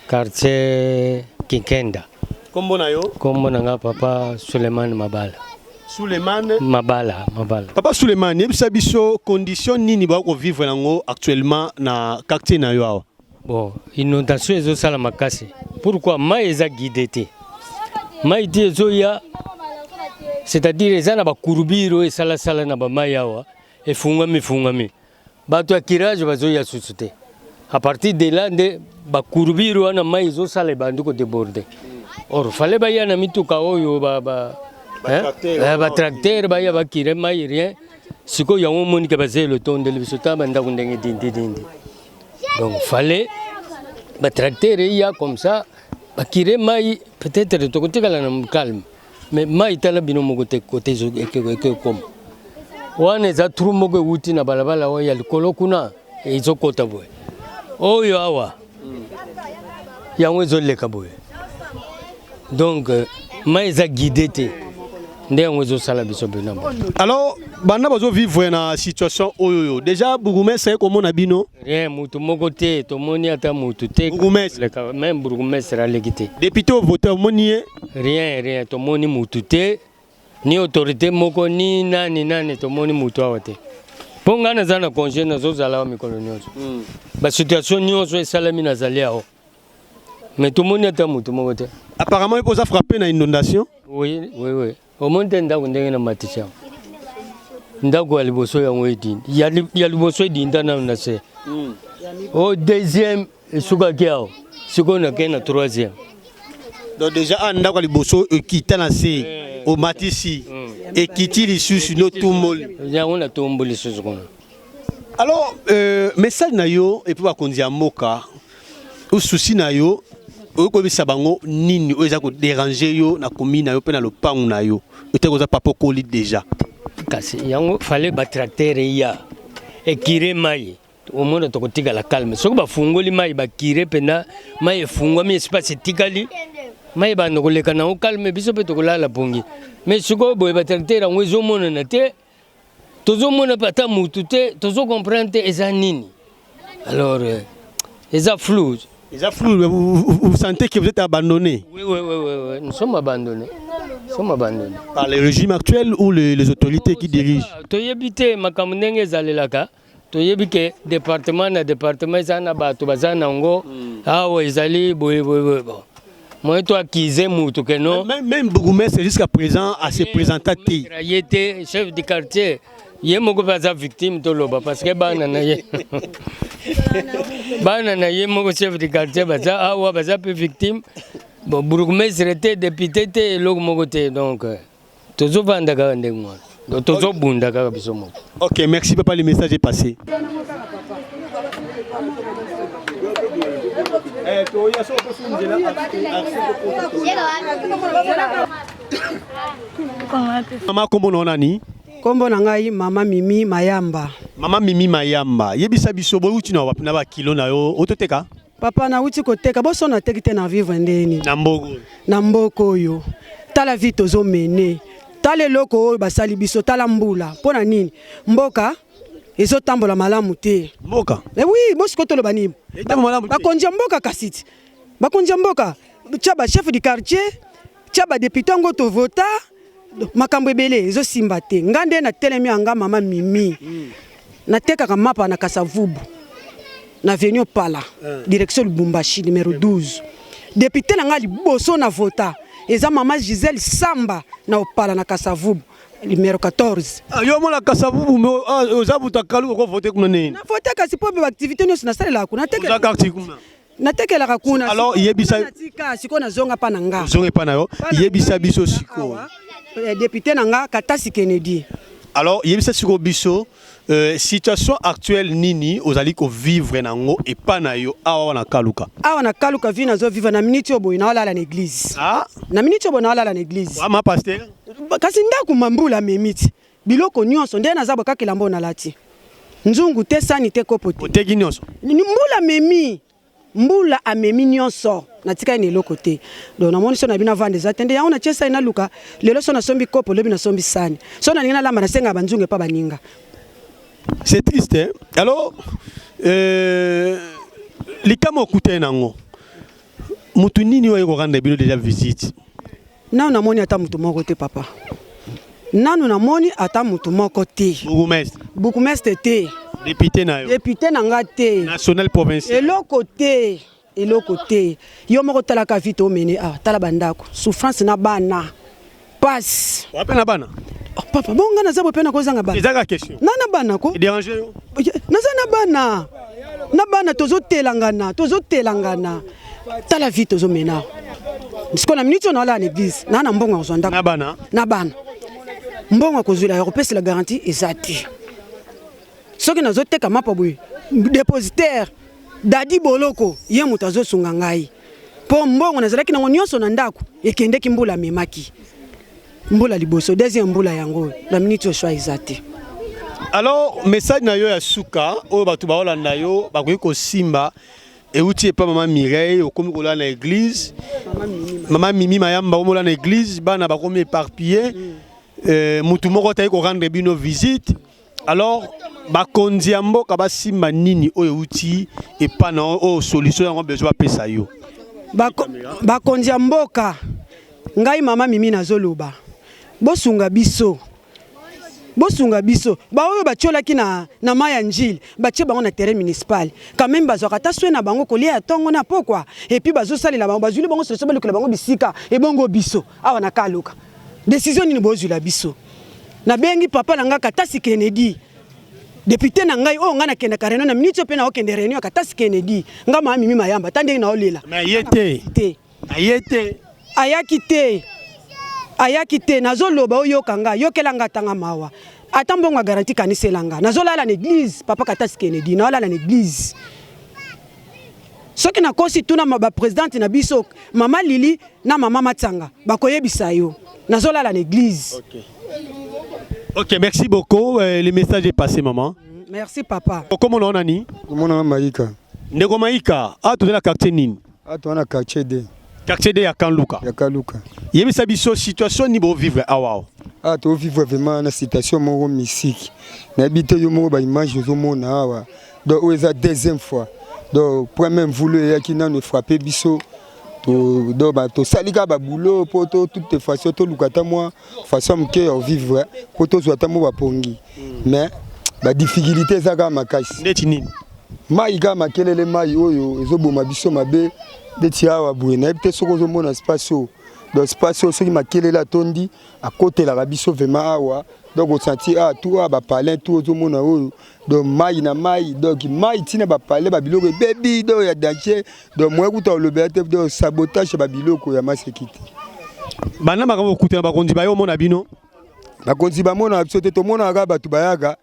quartier Kinkenda. Kombo na yo? Kombo na nga papa Suleiman Mabala. Suleiman Mabala, Mabala. Papa Suleiman, yebisa biso condition nini ba ko vivre nango actuellement na quartier na yo awa? Bon, inondation ezosala makasi. Pourquoi mai eza guide te? Mai te ezoya, c'est-à-dire eza na bakurbire oyo esalasala na bamai awa efungwami efungwami, bato ya curage bazoya susu te. À partir de là nde bakurbire wana mai ezosala ebandi kodeborde. Or fallait baya na mituka oyo ba ba ba tracteur baya bakire mai rien. Sikoyo yango omoni ke bazelo etondeli biso ta bandako ndenge dindi dindi. Donc fallait ba tracteur eya comme ça bakire mai peut-être tokotikala na calme. Mais mai tala bino moko te kote ekekoma wana eza trou moko ewuti na balabala oyo ya likolo kuna ezokota boye oyo awa yango ezoleka boye donc euh, mai eza guide te nde yango ezosala biso bino alors banda bazovivre na situation oyo déjà bourgmestre aye komona bino rien mutu moko te tomoni ata mutu te bourgmestre même bourgmestre aleki te député ovote omoni ye rien rien tomoni mutu te ni autorité moko ni nani nani tomoni mutu awa te mpo ngai naza na congé nazozala awa mikolo nyonso mm. basituation nyonso esalemi nazali awa mais tomoni ata mutu moko te apparemment yo oza frappé na inondation oui oui oui omoni te ndako ndenge na matisi yango ndako ya liboso yango edinda ya liboso edinda nano na se mm. o deuxième esukaki awa sikoyo nakei na troisième donc déjà a ndako ya liboso ekita na se eh. omatisi mm. ekiti lisusu nde otumboli yango natumboli lisusu kuna alors euh, message na yo epuis bakonzi ya mboka souci na yo oyo koyebisa bango nini oyo eza koderange yo na commune na yo mpe na lopangu na yo etaki oza papa okoli déjà kasi yango fale batracteur eya ekire mai omona tokotikala calme soki bafungoli mai bakire mpenza mai efungwami espace etikali mai ebanda koleka nango calme biso mpe tokolala pongi mais sikoyo boye batracteur yango ezomonana te tozomona mpe ata mutu te tozo comprendre te eza nini alors euh, eza flou eza flou vous, vous, vous sentez que vous êtes abandonné oui, oui, oui, oui, oui. nous sommes abandonnés nous sommes abandonnés par le régime actuel ou les, les autorités qui dirigent toyebi te makambo ndenge ezalelaka toyebi ke département na département eza na bato baza na yango mm. awa ezali boye boye boye bon moyen to accuser mutu ke non même, même bourgmestre jusqu'à présent a se présenta te ye te chef du quartier ye moko mpe aza victime toloba parce que bana na ye bana na ye moko chef du quartier baza awa baza mpe victime bon bourgmestre te député te eloko moko te donc euh, tozovanda kaka ndenge wana donc tozobunda kaka biso moko ok merci papa le message est passé mama kombo na nani kombo na ngai mama mimi mayamba mama mimi mayamba yebisa biso bowuti na wapi na bakilo na yo ototeka Papa nawuti koteka boso nateki te na vivre ndeni na mboko na mboka oyo tala vie tozo mene tala eloko oyo basali biso tala mbula mpo na nini mboka ezotambola malamu te mboka eh oui bosiko toloba nini bakonzi ya mboka kasi ti bakonzi ya mboka tya ba chef du quartier tya ba député yango tovota makambo ebele ezosimba te nga nde natelemi yanga mama mimi mm. natekaka mapa na kasavubu na avenue opala eh. direction lubumbashi numero 12 depute na nga liboso na vota eza mama gisele samba na opala na kasavubu numero 14 ah, yo omona kasavubu me ah, oza buta kalu okovote kuna nini navote kasi mpo baactivité nyonso nasalelaka kuna natekelaka kuna alors yebisa natika sikoyo nazonga pa na nga zonga epa na yo yebisa biso sikoyo eh, député na nga Katasi Kennedy alors yebisa sikoyo biso euh, situation actuelle nini ozali ko vivre nango epa na yo awa na Kaluka awa na Kaluka vie nazo vivre na minute oyo boye naolala na église ah? na minute oyo boye naolala na église mama pasteur kasi ndako mambula amemi ti biloko nyonso nde naza boye kaka elamba oyo nalati nzungu te sani te kopo te oteki nyonso mbula amemi mbula amemi nyonso natikali na eloko te donc namoni so na bino avanda eza te nde yango natie sani naluka lelo so nasombi kopo lobi nasombi sani so nalingi nalamba nasengaka banzungu epa baninga c'est triste hein? alors euh, likama okutani nango motu nini oyo aye korendre bino déjà visite Nanu namoni ata mutu moko te papa. Nanu namoni ata mutu moko te. Bourgmestre. Bourgmestre te. Député na yo. Député na nga te. National provincial. Eloko te. Eloko te. Yo moko talaka vie to mene ah tala bandako. Souffrance na bana. Passe. Wape na bana. Oh, papa bon nga naza bope na kozanga bana. Ezaka question. Na na bana ko. Déranger yo. Naza na bana. Na bana tozo telangana, tozo telangana. Tala vie tozo mena. Sikoyo na minute oyo naolala na église, naa na mbongo ya kozwa ndako na bana, na bana mbongo ya kozwela ya kopesela garantie eza te. Soki nazoteka mapa boye, dépositaire Dadi Boloko ye moto azosunga ngai, mpo mbongo nazalaki nango nyonso na ndako ekendeki, mbula amemaki mbula liboso, deuxième mbula yango na minute oyo choix eza te. Alors message na yo ya suka oyo bato baolanda yo bakoki kosimba euti epa mama Mireille, okomi kolala na église, mama Mimi Mayamba okomi kolala na église, bana bakomi éparpillé, mutu moko ataki korendre bino visite. Alors bakonzi ya mboka basimba nini oyo euti epa na oyo solution yango besoin bapesa yo? Bakonzi ya mboka, ngai mama Mimi nazoloba, bosunga biso, bosunga biso. Baoyo batiolaki na mai ya Njili, batie bango na terrain municipal, quand même bazwaka ata soin na bango, kolia ya ntongo na pokwa, et puis bazosalela bango, bazwili bango solution, balukela bango bisika. Ebongo biso awa na Kaluka, décision nini bozwila biso? Nabengi papa na ngai Katasi Kennedy, député na ngai oyo ngai nakendaka réunion na minute oyo mpe naokende réunion ya Katasi Kennedy. Ngai mama Mimi Mayamba, ata ndenge naolela. Mais ye te. Te. Aye te. Ayaki te, ayaki te. Nazoloba, oyoka ngai, yokela ngai, atanga mawa, ata mbongo ya garantie kanisela nga. Nazolala na église, papa Katasi Kennedy, naolala na église. Soki nakosi, tuna baprésidente na biso, mama Lili na mama Matsanga, bakoyebisa yo nazolala na église. Ok, merci beaucoup. Le message est passé, maman. Merci, papa. Okomona nani? Komona Maïka. Ndeko Maïka, a toza na quartier nini? A toza na quartier D. Quartier D ya Kanluka. Ya Kaluka. Yebisa biso situation ni bo vivre awa. A to vivre vraiment na situation moko mystique. Nayebi te, yo moko ba image ozomona awa. Donc oyo eza deuxième fois. Donc première mvula eyaki nano efrappe biso. Donc tosali kaka baboulot mpo to toute façon toluka ata mwa façon moke ya vivre mpo tozwa ata mwa bapongi, mais badifficulté eza kaka makasi. Ndeti nini? Mai kaka, makelele, mai oyo ezoboma biso mabe. Ndeti awa boye, nayebi te soki ozomona espace oyo. Donc espace oyo, soki makelele atondi, akotelaka biso vraiment awa. Donc osanti awa tu awa bapalin tu ozomona oyo, donc mai na mai, donc mai ntina bapale, babiloko ebebi, donc ya danger. Donc moye kuta olobela te, donc sabotage ya babiloko ya maseki te. Banda makambo okutana, bakonzi baye omona bino? Bakonzi bamonaka biso te. Tomonaka kaka bato bayaka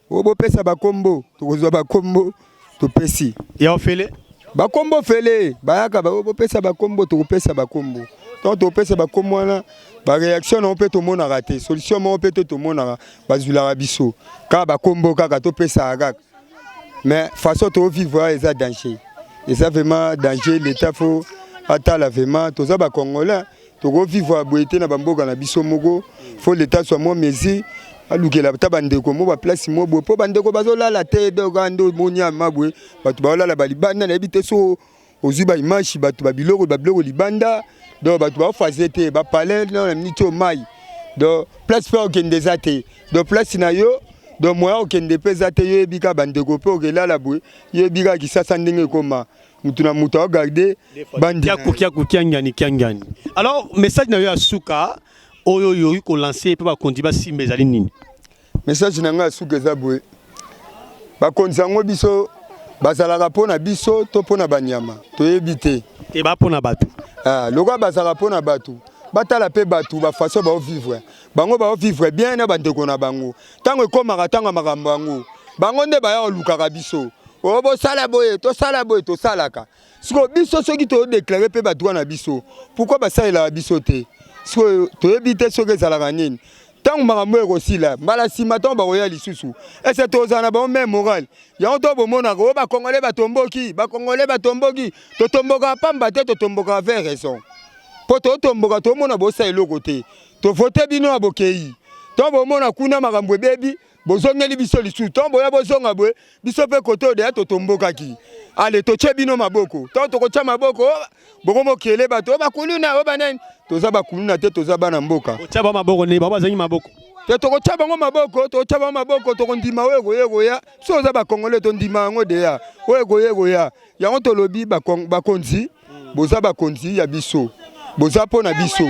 oyo bopesa bakombo, tokozwa bakombo, topesi. Ya ofele. Bakombo fele, bayaka bopesa bakombo, tokopesa bakombo. Donc topesa bakombo wana, baréaction nango mpe tomonaka te, solution moko mpe te tomonaka. Bazwilaka biso kaka bakombo, kaka topesaka kaka, mais façon tovivre eza danger, eza vraiment danger. L'état faut atala vraiment, toza bacongolais, tokovivre boye te na bamboka na biso moko. Faut l'état soit mwa mesure, alukela ata bandeko mo baplace mo boye, mpo bandeko bazolala te. Donc nde omoni ama boye, bato baolala balibanda. Nayebi te so ozwi baimage, bato babiloko, babiloko libanda. Donc bato baofaze te, bapalin na miniti oyo mai. Donc place mpe okende eza te, donc place na yo, donc moyen okende mpe eza te. Yo yebi kaka bandeko mpe okelala boye, yo yebi kaka Kisasa ndenge ekoma, mutu na mutu aogarde bandi. Kiaku kiangani kiangani. Alors message na yo ya suka oyo oyoki kolancer mpe bakonzi basimba ezali nini? Message na ngai ya suka eza boye: bakonzi yango biso bazalaka mpo na biso to mpo na banyama, toyebi te. Te, ba mpo na bato. Ah, lokola bazalaka mpo na bato, batala mpe bato bafaçon baovivre, bango baovivre bien na bandeko na bango. Ntango ekómaka ntango ya makambo yango, bango nde baya kolukaka biso: oyo bosala boye, tosala boye, tosalaka. Sikoyo biso soki todéclarer mpe badroit na biso, pourquoi basalelaka biso te? Sikoyo toyebi te soki ezalaka nini. Ntango makambo oyo ekosila, mbala nsima ntango bakoya lisusu, ese tozala na bango même moral yango to bomonaka oyo bakongole batomboki, bakongole batomboki. Totombokaka pamba te, totombokaka vers raison, mpo totomboka, tomona bosala eloko te, tovote bino ya bokei. Ntango bomona kuna makambo ebebi, bozongeli biso lisusu. Ntango boya bozonga boye, biso mpe kote oyo deya totombokaki, ale totie bino maboko. Ntango tokotia maboko, bokomokele bato oyo bakuluna, oyo banani. Toza bakuluna te, toza bana mboka. Otia bango maboko nde bango bazangi maboko. Te, tokotia bango maboko, tokotia bango maboko, tokondima oyo ekoya ekoya. Biso oza bakongole, tondima yango deya, oyo ekoya ekoya. Yango tolobi, bakonzi, boza bakonzi ya biso, boza mpo na biso,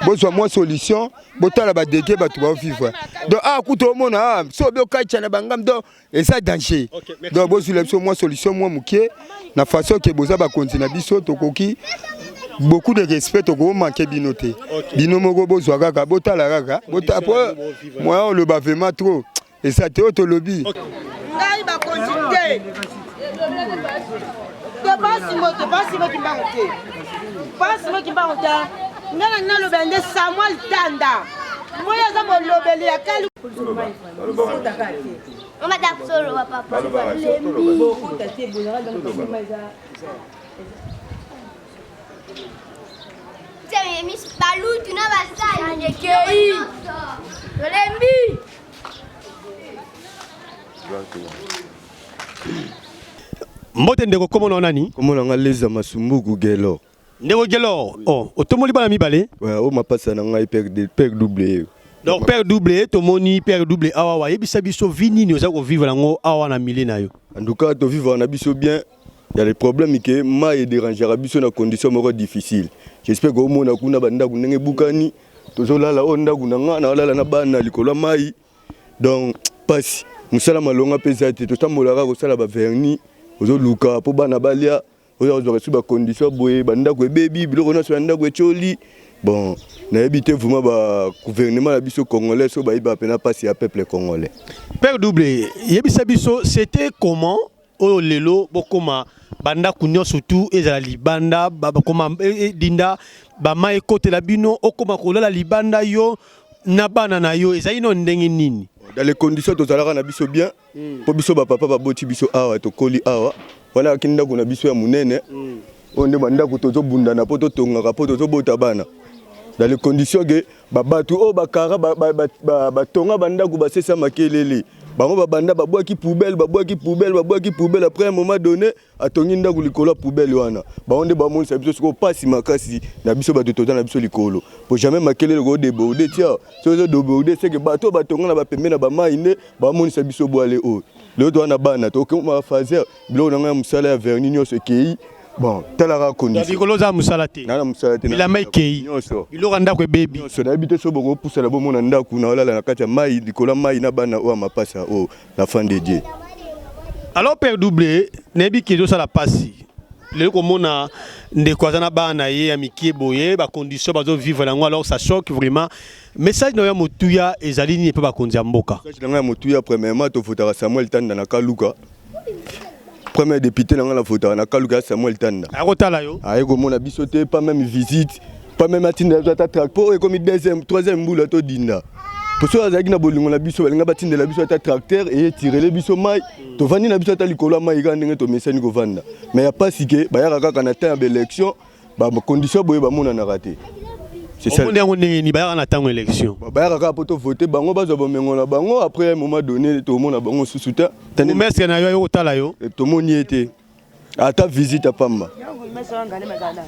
bozwa mwa solution, botala badege bato baovivre. Donc awa kuta omona ah, so obi okatya na bangambi, donc eza danger. Donc bozwila biso mwa solution mwa moke na façon ke boza bakonzi na biso, tokoki Beaucoup de respect, tokomanke bino te. Bino moko bozwa kaka, botala kaka, bota po moyen oloba vraiment trop. Eza te oyo tolobi. Ngai bakonzi te. Te pasi mo te pasi mo kimbangu te. Pasi mo kimbangu te. Ngai na naloba nde Samuel Tanda. Moyo aza molobeli ya kali. Balutu na basali ekei tolembi. Mbote ndeko, kombo na nani? Kombo na nga Leza Masumbuku Gelor. Ndeko Gelor, oh, otomboli bana mibale? Ouais, oyo mapasa na ngai père de père double ye. Donc père double, tomoni père double awa wayebisa biso vie nini oza kovivre yango awa na milieu na yo. En tout cas, tovivre na biso bien. Il y a des problèmes que mai edérangera biso na condition moko difficile. J'espère que omona kuna bandako ndenge ebukani, tozolala oyo ndako na nga naolala na bana likolo ya mai. Donc pasi, mosala malonga mpe eza te, totambolaka kosala ba vernis, ozoluka mpo bana balia, oyo ozwaka su ba condition boye, bandako ebebi, biloko nyonso ya ndako etioli. Bon, nayebi te vraiment ba gouvernement na biso congolais so bayebaka mpena pasi ya peuple congolais. Père double, yebisa biso c'était comment oyo lelo bokoma bandako nyonso tu ezala libanda, bakoma dinda bamai ekotela bino, okoma kolala libanda yo na bana na yo, ezali no ndenge nini? Dans les conditions tozalaka na biso bien, mpo biso bapapa baboti biso awa, tokoli awa, wana aki ndako na biso ya monene. Oyo nde bandako tozobundana mpo totongaka mpo tozobota bana. Dans les conditions ke babato oyo bakara batonga bandako basesa makelele, bango babanda babwaki poubelle, babwaki poubelle, babwaki poubelle, après un moment donné atongi ndako likolo ya poubelle wana. Bango nde bamonisa biso sikoyo pasi makasi na biso bato toza na biso likolo, po jamais makelele kodeborde tia soki ezodeborde seke bato oyo batonga na bapembe na bamai nde bamonisa biso bwale oyo. Lelo toza na bana tokoma fazer biloko na ngai ya mosala ya vernis nyonso ekei. Bon, talaka condition. Likolo oza mosala te. Na mosala te. Bilamba ekei. Nyonso. Biloko ya ndako ebebi. Nyonso nayebi te so bokopusana bomona ndako na olala na kati ya mai, likolo ya mai na bana oyo ya mapasa oyo la fin de Dieu. Alors père double, nayebi ke ezosala pasi. Lelo komona ndeko aza na bana na ye ya mikie boye, ba conditions bazo vivre nango, alors ça choque vraiment. Message na yo ya motuya ezali nini mpe bakonzi ya mboka? Message na ngai ya motuya, premièrement tofutaka Samuel Tanda na Kaluka. Premier député na ngai nafutaka na Kaluka ya Samuel Tanda. Akotala yo? Aye komona biso te, pas même visite, pas même atinda biso ata tracteur oyo ekomi deuxième, troisième mbula todinda. Po soki azalaki na bolingo na biso, balinga batindela biso ata tracteur eye tirele biso mai, tovandi na biso ata likolo ya mai kaka ndenge tomesani kovanda. Mais ya pasi ke bayaka kaka na temps ya baélection, ba condition boye bamonanaka te. C'est ça. Omoni yango ndenge nini bayaka na ntango élection? Bayaka kaka po tovote bango, bazwa bomengo na bango, après un moment donné tomona bango susu te. Bourgmestre na yo aye kotala yo? Tomoni ye te, ata visite ya pamba.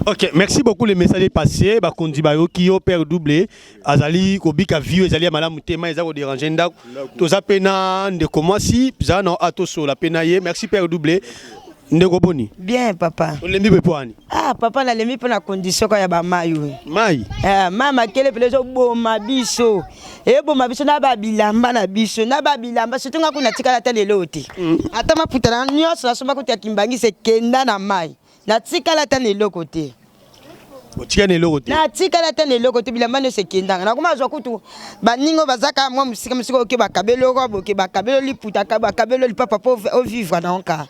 Ok, merci beaucoup, le message est passé. Bakonzi bayoki yo, père double azali kobika vie ezali ya malamu te, mai eza kodéranger ndako. Toza mpe na ndeko mwasi za na atosola mpe na ye. Merci père double. Ndeko boni? Bien papa. Olembi mpe po ani? Ah papa, nalembi mpo na condition ka ya bamai oyo. Mai? Eh, mai makele pele ezoboma biso. Eboma biso na babilamba na biso, na babilamba surtout nga kuna tikala ata lelo te. Ata maputa na nyonso nasomba kutu ya kimbangisa ekenda na mai. Natikala ata na eloko te. Otikala na eloko te? Natikala ata na eloko te, bilamba nyonso ekendanga. Nakoma azwa kutu baninga oyo bazaka mwa mosika mosika, oke bakabeli robe, oke bakabeli liputa, bakabeli lipapa mpo ovivre na nka.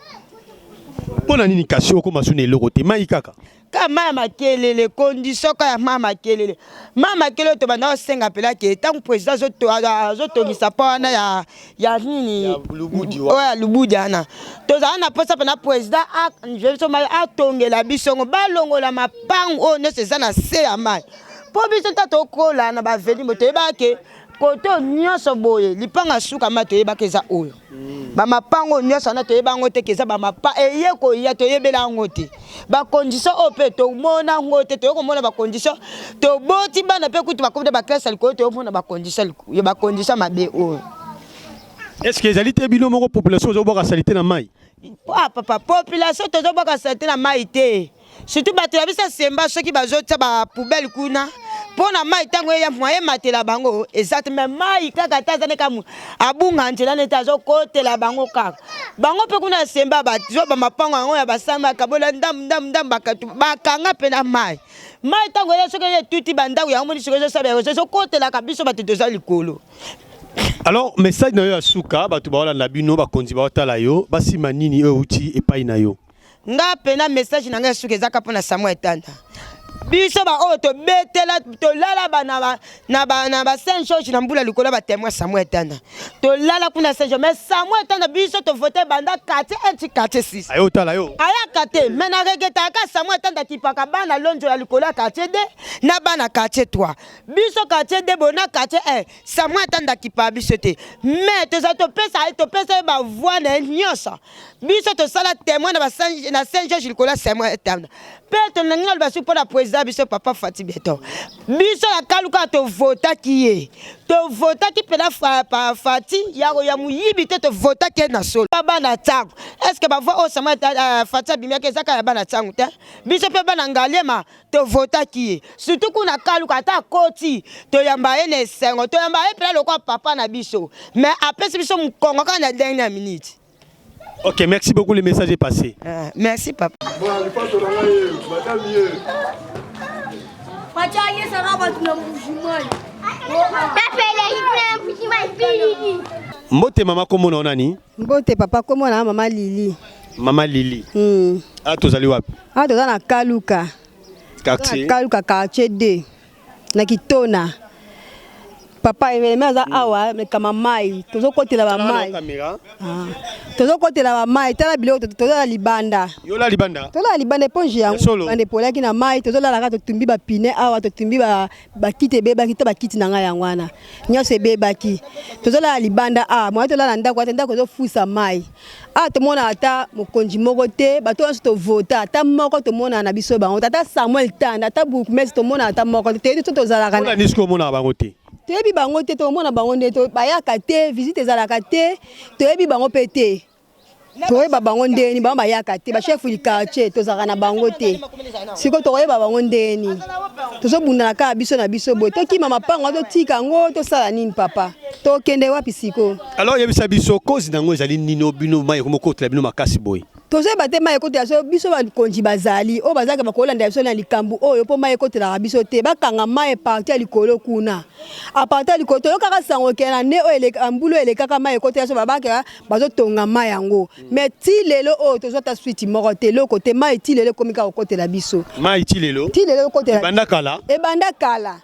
Mpo na nini kasi okoma su na eloko te? Mai kaka? Ka mai ya makelele, condition ka ya mai ya makelele. Mai ya makelele tobanda kosenga mpela ke ntango président azotongisa mpo wana ya ya nini oyo ya lubudi wana, tozala na mposa mpena président biso mai atongela biso ngo, balongola mapangu oyo nyonso eza na se ya mai, mpo biso nta tokola na baveni bo toyebaka ke kote oyo nyonso boye lipanga suka mai toyebaka eza oyo bamapango oyo nyonso wana toyeba yango te ke eza bamapa eye koya, toyebela yango te. Bacondition oyo mpe tomona yango te, toye komona bacondition toboti bana mpe kutu bakomi na baklasse ya likolo, toyomona bacondition bacondition mabe oyo. Est ce que ezali te bino moko population ozobwaka salite na mai? Ah papa, population tozobwaka salite na mai te, surtout bato ya biso ya semba soki bazotia bapoubele kuna Mpo na mai ntango eya moyen ematela bango eza te, mais mai kaka ata aza neka abunga nzela nete azokotela bango kaka. Bango mpe kuna semba bazwa bamapango yango ya basamba kabola ndambu ndambu ndambu bakanga mpe na mai. Mai ntango eya soki etuti bandako yango moni soki ezosala yango ezokotelaka biso bato toza likolo. Alors message na yo ya suka bato baolanda bino bakonzi baotala yo basima nini oyo euti epai na yo? Nga pena message na nga ya suka ezaka mpo na Samuel Tanda. Biso ba oyo tobetela tolala ba na ba na ba na ba Saint George na mbula likolo ba témoin Samuel Tanda. Tolala kuna Saint George mais Samuel Tanda biso to voter banda quartier 1 ti quartier 6. Ayo tala yo. Ayaka te mais na regretaka Samuel Tanda kipaka bana lonjo ya likolo ya quartier 2 na bana quartier 3. Biso quartier 2 bona quartier 1 Samuel Tanda kipa biso te. Mais toza topesa topesa ye ba voix na ye nyonso. Biso tosala temoin na ba na Saint Georges likolo ya Samuel Tanda. Pe tolingi naloba soki mpo na president biso papa Fatshi Beton. Biso na Kaluka tovotaki ye. Tovotaki mpena Fatshi ya ya moyibi te tovotaki ye na solo. Bana Tsangu. Est-ce que ba voix oyo Samuel euh, Fatshi abimiaki eza kaka ya bana Tsangu te? Biso mpe bana Ngaliema tovotaki ye. Surtout kuna Kaluka ata akoti toyamba ye na esengo, toyamba ye mpena lokola papa na biso. Mais apesi biso mokongo kaka na dernière minute. Ok, merci beaucoup, le message est passé. Ah, merci papa. Mbote mama kombo na nani? Mbote papa kombo na mama Lili. Mama Lili. Ah tozali wapi? Ah toza na Kaluka. Quartier. Kaluka quartier 2. Na Kitona. Papa eveleme aza awa mekama mai tozokotela ba mai ah. tozokotela ba mai tala biloko tozala libanda yola libanda tozala libanda eponge yango banda epolaki na mai tozolala kaka totumbi bapine awa totumbi bakiti ebebaki to bakiti na ngai yango wana nyonso ebebaki tozolala libanda awa moya tolala ndako ata ndako ezofusa mai Awa tomona ata mokonzi moko te, bato nyonso tovota ata moko tomonana na biso bango te, ata Samuel Tanda, ata bourgmestre tomonana ata moko te, toyebi so tozalaka na nini soki omonaka bango te? Toyebi bango te, tokomona bango nde bayaka te, visite ezalaka te, toyebi bango mpe te. Toyeba bango ndeni, bango bayaka te, ba chef du quartier tozalaka na bango te. Sikoyo tokoyeba bango ndeni? Tozobundana kaka biso na biso boye, tokima mapango totika yango, tosala nini papa? Tokende wapi sikoyo? Alors yebisa biso cause nango ezali nini oyo bino mayi ekomi kokotela bino makasi boye? Tozoyeba te mayi ekotela biso, biso bakonzi bazali oyo bazalaka bakolanda biso na likambo oyo mpo mayi ekotelaka biso te, bakanga mayi parti ya likolo kuna a partir ya likolo toyokaka sango ke na nde oyo eleka mbula oyo elekaka mayi ekotela biso babaka bazotonga mayi yango mais ti lelo oyo tozwa ata suite moko te eloko te mayi ti lelo ekomi kaka kokotela biso. Mayi ti lelo? Ti lelo ekotela. Ebanda kala? Ebanda kala.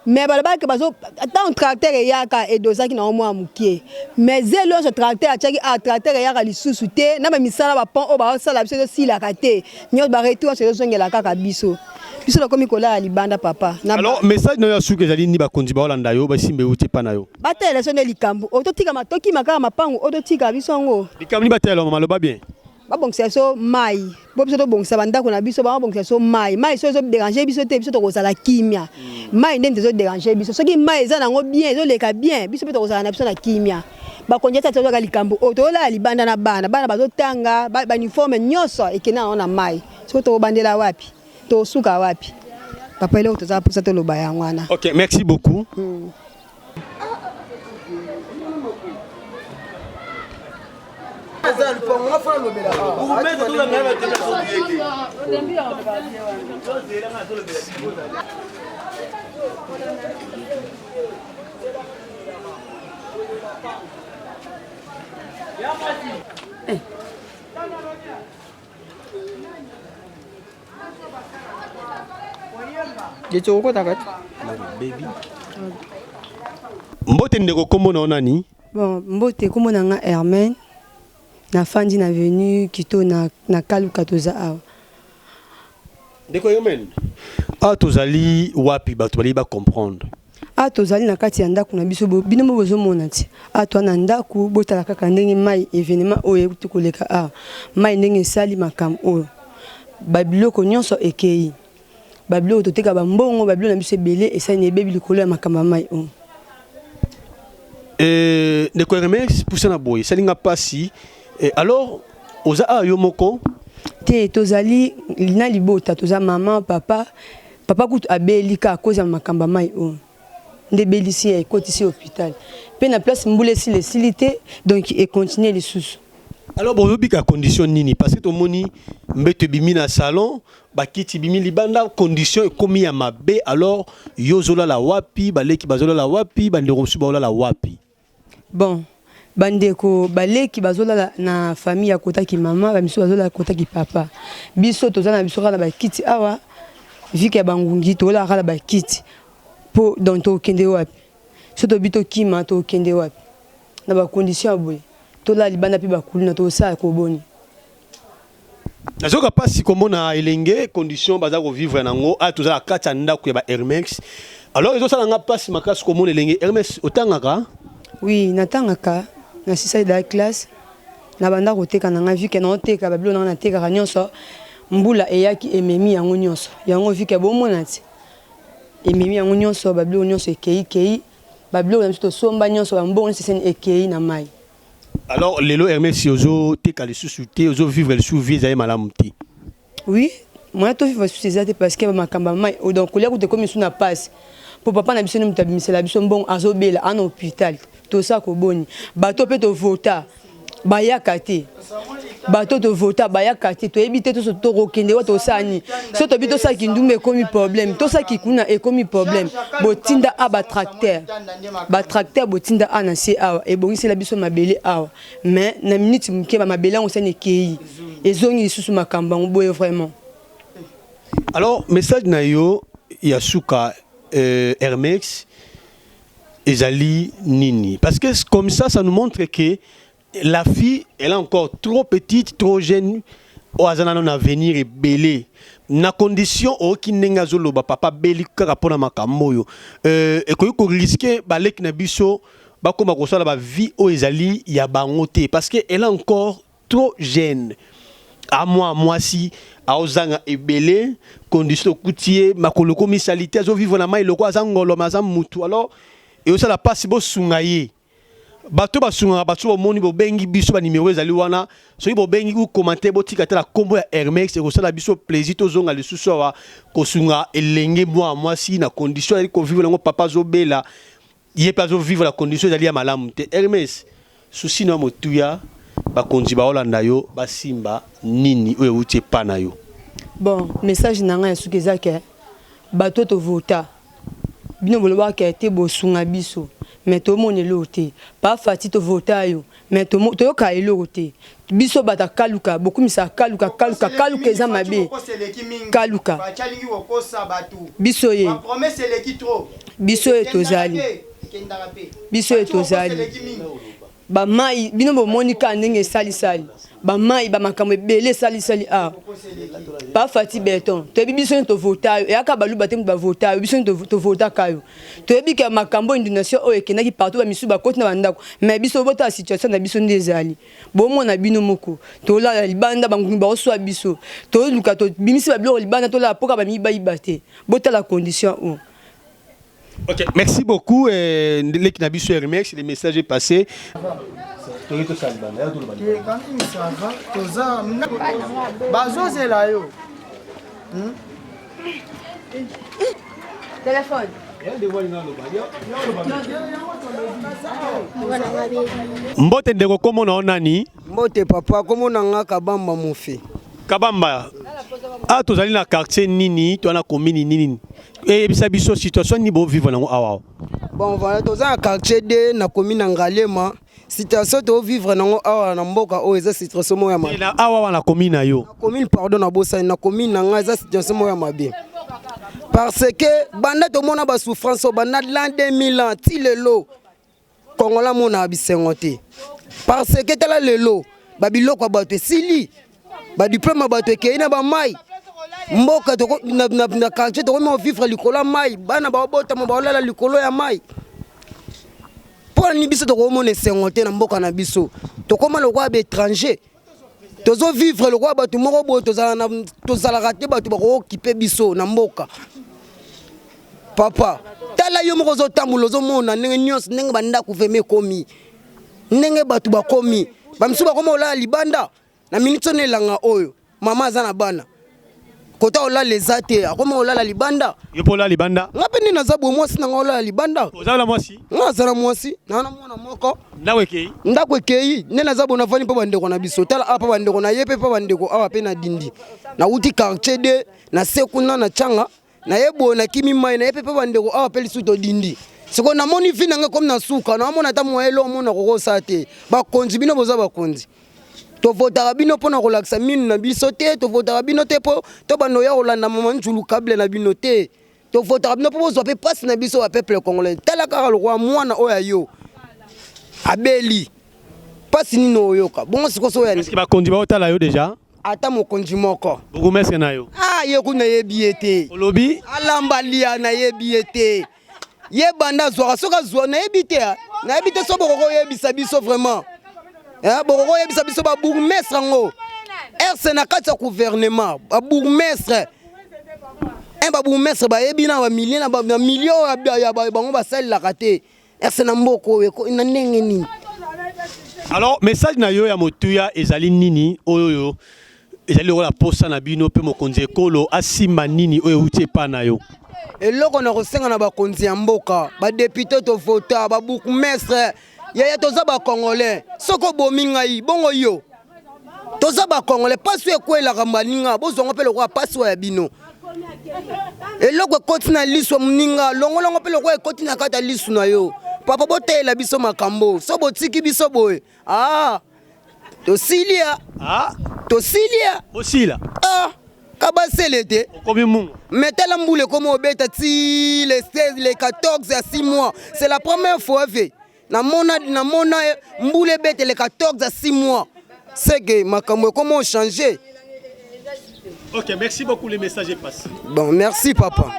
Mais balobaki bazo ntango tracteur eyaka edozaki nango mwa mokie mais zelo nyonso tracteur atiaki a ah, tracteur eyaka lisusu te na bamisala bapont oyo baosala biso ezosilaka te nyonso baretour nyonso ezozongela kaka biso biso tokomi kolala libanda papa. Alors message na yo ya suka ezali nini bakonzi baolanda yo basimba euti epa na yo? Batalela biso nde likambo oyo totika tokima kaka mapango oyo totika biso yango. Likambo nini batalela mama loba bien. Babongisa biso mayi po biso tobongisa ba ndako na biso, bango babongisa biso mayi. Mayi soki ezo deranger biso te, biso tokozala kimia. Mayi nde ezo deranger biso. Soki mayi eza nango bien, ezo leka bien, biso pe tokozala na biso na kimia. Bakonzi ata tozwaka likambo oyo, tozolala libanda na bana, bana bazotanga, ba uniforme nionso ekenda nango na mayi. Sikoyo tokobandela wapi? Tokosuka wapi? Papa eloko toza na posa toloba yango wana. Ok, merci beaucoup. Mbote ndeko kombo na yo nani? Bon, mbote kombo na nga Hermaine nafandi na avenue Kito na, na Kaluka toza awa. Ndeko Hermaine, awa tozali wapi bato balingi ba comprendre. Awa tozali na kati ya ndako na biso bino mo bozomona ti awa toza na ndako botala kaka ndenge mai evenement oyo euti koleka awa mai ndenge esali makambo oyo babiloko nyonso ekei babiloko toteka bambongo babiloko na biso ebele esali na ebebi likolo ya makambo ya mai oyo. Eh, ndeko Hermes pusa na boye esali nga pasi eh, alors oza awa yo moko? Te, tozali na libota, toza mama, papa. Papa kutu abeli kaka cause ya makambo ya mayi oyo nde ebelisi ye ekotisi ye hopital pe na place mbula esila esili te donc e continuer lisusu. Alors bozobika condition nini parce que tomoni mbeto ebimi na salon bakiti ebimi libanda condition ekomi ya mabe alors yo ozolala wapi baleki bazolala wapi bandeko mosusu baolala wapi? Bon ba ndeko ba leki bazo lala na famille ya kota ki maman ba misusu bazo lala kota ki papa biso toza na biso kaka na ba kiti awa vu que ya ba ngungi to lala kaka na ba kiti po donc toko kende wapi soki tolobi tokima toko kende wapi na ba condition ya boye tolala libanda pe ba kuluna toko sala ko boni. Nazoyoka pasi komona elenge condition baza ko vivre nango awa toza na kati ya ndaku ya ba Hermex alors ezosala nga pasi makasi komona elenge Hermes otangaka? Oui natangaka na sisaki dejà classe na banda koteka na nga vu que naoteka ba biloko na nga natekaka nionso mbula eyaki ememi yango nionso yango vu que bomona ti ememi yango nionso ba biloko nionso ekeyi keyi ba biloko na biso tosomba nionso ba mbongo nionso eseni ekeyi na mayi. Alors lelo Hermes ozo teka lisusu te ozo vivre lisusu vie ezali malamu te. Oui moyen to vivre lisusu eza te parce que ba makambo ya mayi oyo donc kolia kutu ekomi lisusu na pasi po papa na biso nde mutu abimisela biso mbongo azo bela aza na hopital tosala ko boni bato pe to vota bayaka te bato to vota bayaka te toyebi te toso tokokende wa tosala nini so tobi tosala kindumba ekomi problème tosala kikuna ekomi problème botinda a ba tracteur Ba tracteur botinda awa na se awa ebongisela biso mabele awa mais na minute muke ba mabele yango sani ekeyi ezongi lisusu makambo yango boye vraiment. Alors message na yo ya suka euh, Hermex ezali nini? Parce que comme ça ça nous montre que La fille elle est encore trop petite trop jeune oyo aza nano na avenir ebele na condition oyoki ndenge azoloba papa abeli kaka mpona makambo oyo euh, ekoki koriske baleki na biso bakoma kosala ba vie oyo ezali ya bango te parce que elle est encore trop jeune amwa mwasi aozanga ebele condition okuti ye makolo ekomi salite azovivre na mai lokola aza ngolo me aza mutu alors eosala mpasi bosunga ye Bato basungaka bato bomoni bobengi biso ba numero ezali wana soki bobengi ou commentaire botika ata na kombo ya Hermex ekosala biso plaisir tozonga lisusu awa kosunga elenge mwa mwasi na condition azali kovivre nango papa azobela ye mpe azovivre na condition ezali ya malamu te Hermes souci na yo motuya bakonzi baolanda yo basimba nini oyo euti epa na yo. Bon message na ngai ya suka eza ke bato to vota Bino bolobaka ke te bosunga biso mais tomona eloko te pa Fatshi to vota yo mais toyoka eloko te biso bato ya kaluka bokumisaka kaluka kaluka kaluka eza mabe kaluka biso ye biso ye tozali biso ye tozali Ba mayi bino bomoni kaka ndenge esalisali ba mayi ba makambo ebele esalisali awa pa Fatshi beton toyebi biso nde tovota yo eyaka baluba te moto bavota yo biso nde tovotaka yo toyebi ke makambo inondation oyo ekendaki partout ba misusu bakoti na bandako mais biso botala situation na biso nde ezali bomona bino moko tolala libanda bangungi baoswa biso toluka tobimisi babiloko libanda tolala mpoka bamiyibayiba te botala condition oyo. Ok, merci beaucoup euh, leki na biso Hermex, le message est passé. Bazozela yo. Hmm? Téléphone. Mbote ndeko kombo na yo nani? Mbote papa, kombo na nga Kabamba Mofe. Kabamba, ah tozali na quartier nini, to na commune nini? Eyebisa biso situation nini bo vivre nango awa. Bon voilà, toza na quartier 2 na commune ya Ngaliema. Situation to vivre nango awa na mboka oyo eza situation moko ya mabe. Na awa wana commune na yo. Na commune pardon na bosani na commune na ngai eza situation moko ya mabe. Parce que banda tomona ba souffrance banda l'an 2000 ans ti lelo Congolais amonaka bisengo te parce que tala lelo ba biloko ya bato esili ba diplome ya bato ekei na ba mai mboka na, na, na quartier tokomi ovivre likolo ya mai bana baobotama baolala likolo ya mai mpo na nini biso tokomona esengo te na mboka na biso tokoma lokola baétranger tozo vivre lokola bato moko boye tozalaka te bato bakokipe biso na mboka papa tala yo moko ozotambola ozomona ndenge nyonso ndenge bandako vraimen ekomi ndenge bato bakomi bamisusu bakoma kolala libanda na miniti ono elanga oyo mama aza na bana. Kota olala eza te, akoma olala libanda. Yo mpo olala libanda? Nga mpe nde naza boye, mwasi na nga olala libanda. Oza na mwasi? Nga naza na mwasi, naa na mwana moko. Ndako ekei? Ndako ekei, nde naza boye nafandi mpo bandeko na biso. Tala awa mpo bandeko na ye mpe mpo bandeko awa mpe na dindi. Nawuti quartier 2 na se kuna na Tchanga, naye boye nakimi mai naye mpe mpo bandeko awa mpe lisusu todindi. Sikoyo namoni vi na nga ekomi na suka, naomona ata moyen eloko moko nakokosala te. Bakonzi bino boza bakonzi. Tovotaka bino mpo na kolakisa minu na biso te, tovotaka bino te mpo tobanda oya kolanda mama Nzulu kable na bino te. Tovotaka bino mpo bozwa mpe mpasi na biso ba peuple congolais. Tala kaka lokola mwana oyo ya yo abeli, mpasi nini oyoka bongo sikoyo soki Est-ce que bakonzi baotala yo deja? Ata mokonzi moko. Bourgmestre na yo? Ah, ye kuna nayebi ye te. Olobi? Alamba lia nayebi ye te. Ye banda azwaka soki azwa nayebi te, nayebi te soki bokoki koyebisa biso vraiment. Eh, bokoki koyebisa biso ba bourgmestre yango RC na kati ya gouvernement ba bourgmestre un ba bourgmestre bayebi na ba milliers na ba millions ya bango basalelaka te RC na mboka oyo na ndenge nini? Alors message na yo ya motuya ezali nini oyo ezali lokola posa na bino mpe mokonzi ekolo asimba nini oyo euti epai na yo? Eloko na kosenga na bakonzi ya mboka, badepute tovota, babourgmestre, yaya toza bacongolais, soki obomi ngai bongo yo, toza bacongolais, mpasi oyo ekwelaka baninga bozwango mpe lokola mpasi oyo ya bino. Eloko ekoti na liso ya moninga, longolango mpe lokola ekoti na kati ya liso na yo. Papa, boteyela biso makambo, so botiki biso boye, ah, tosilia. Ah, tosilia. Osila. Ah, kabasele te. Okomi mungu. Mais tala mbula ekomi obeta ti le 16 le 14 ya 6 mois. C'est la première fois ve. Namona namona mbula ebeta le 14 ya 6 mois. C'est que makambo ekomi ochanger. Ok, merci beaucoup, le message est passé. Bon, merci papa.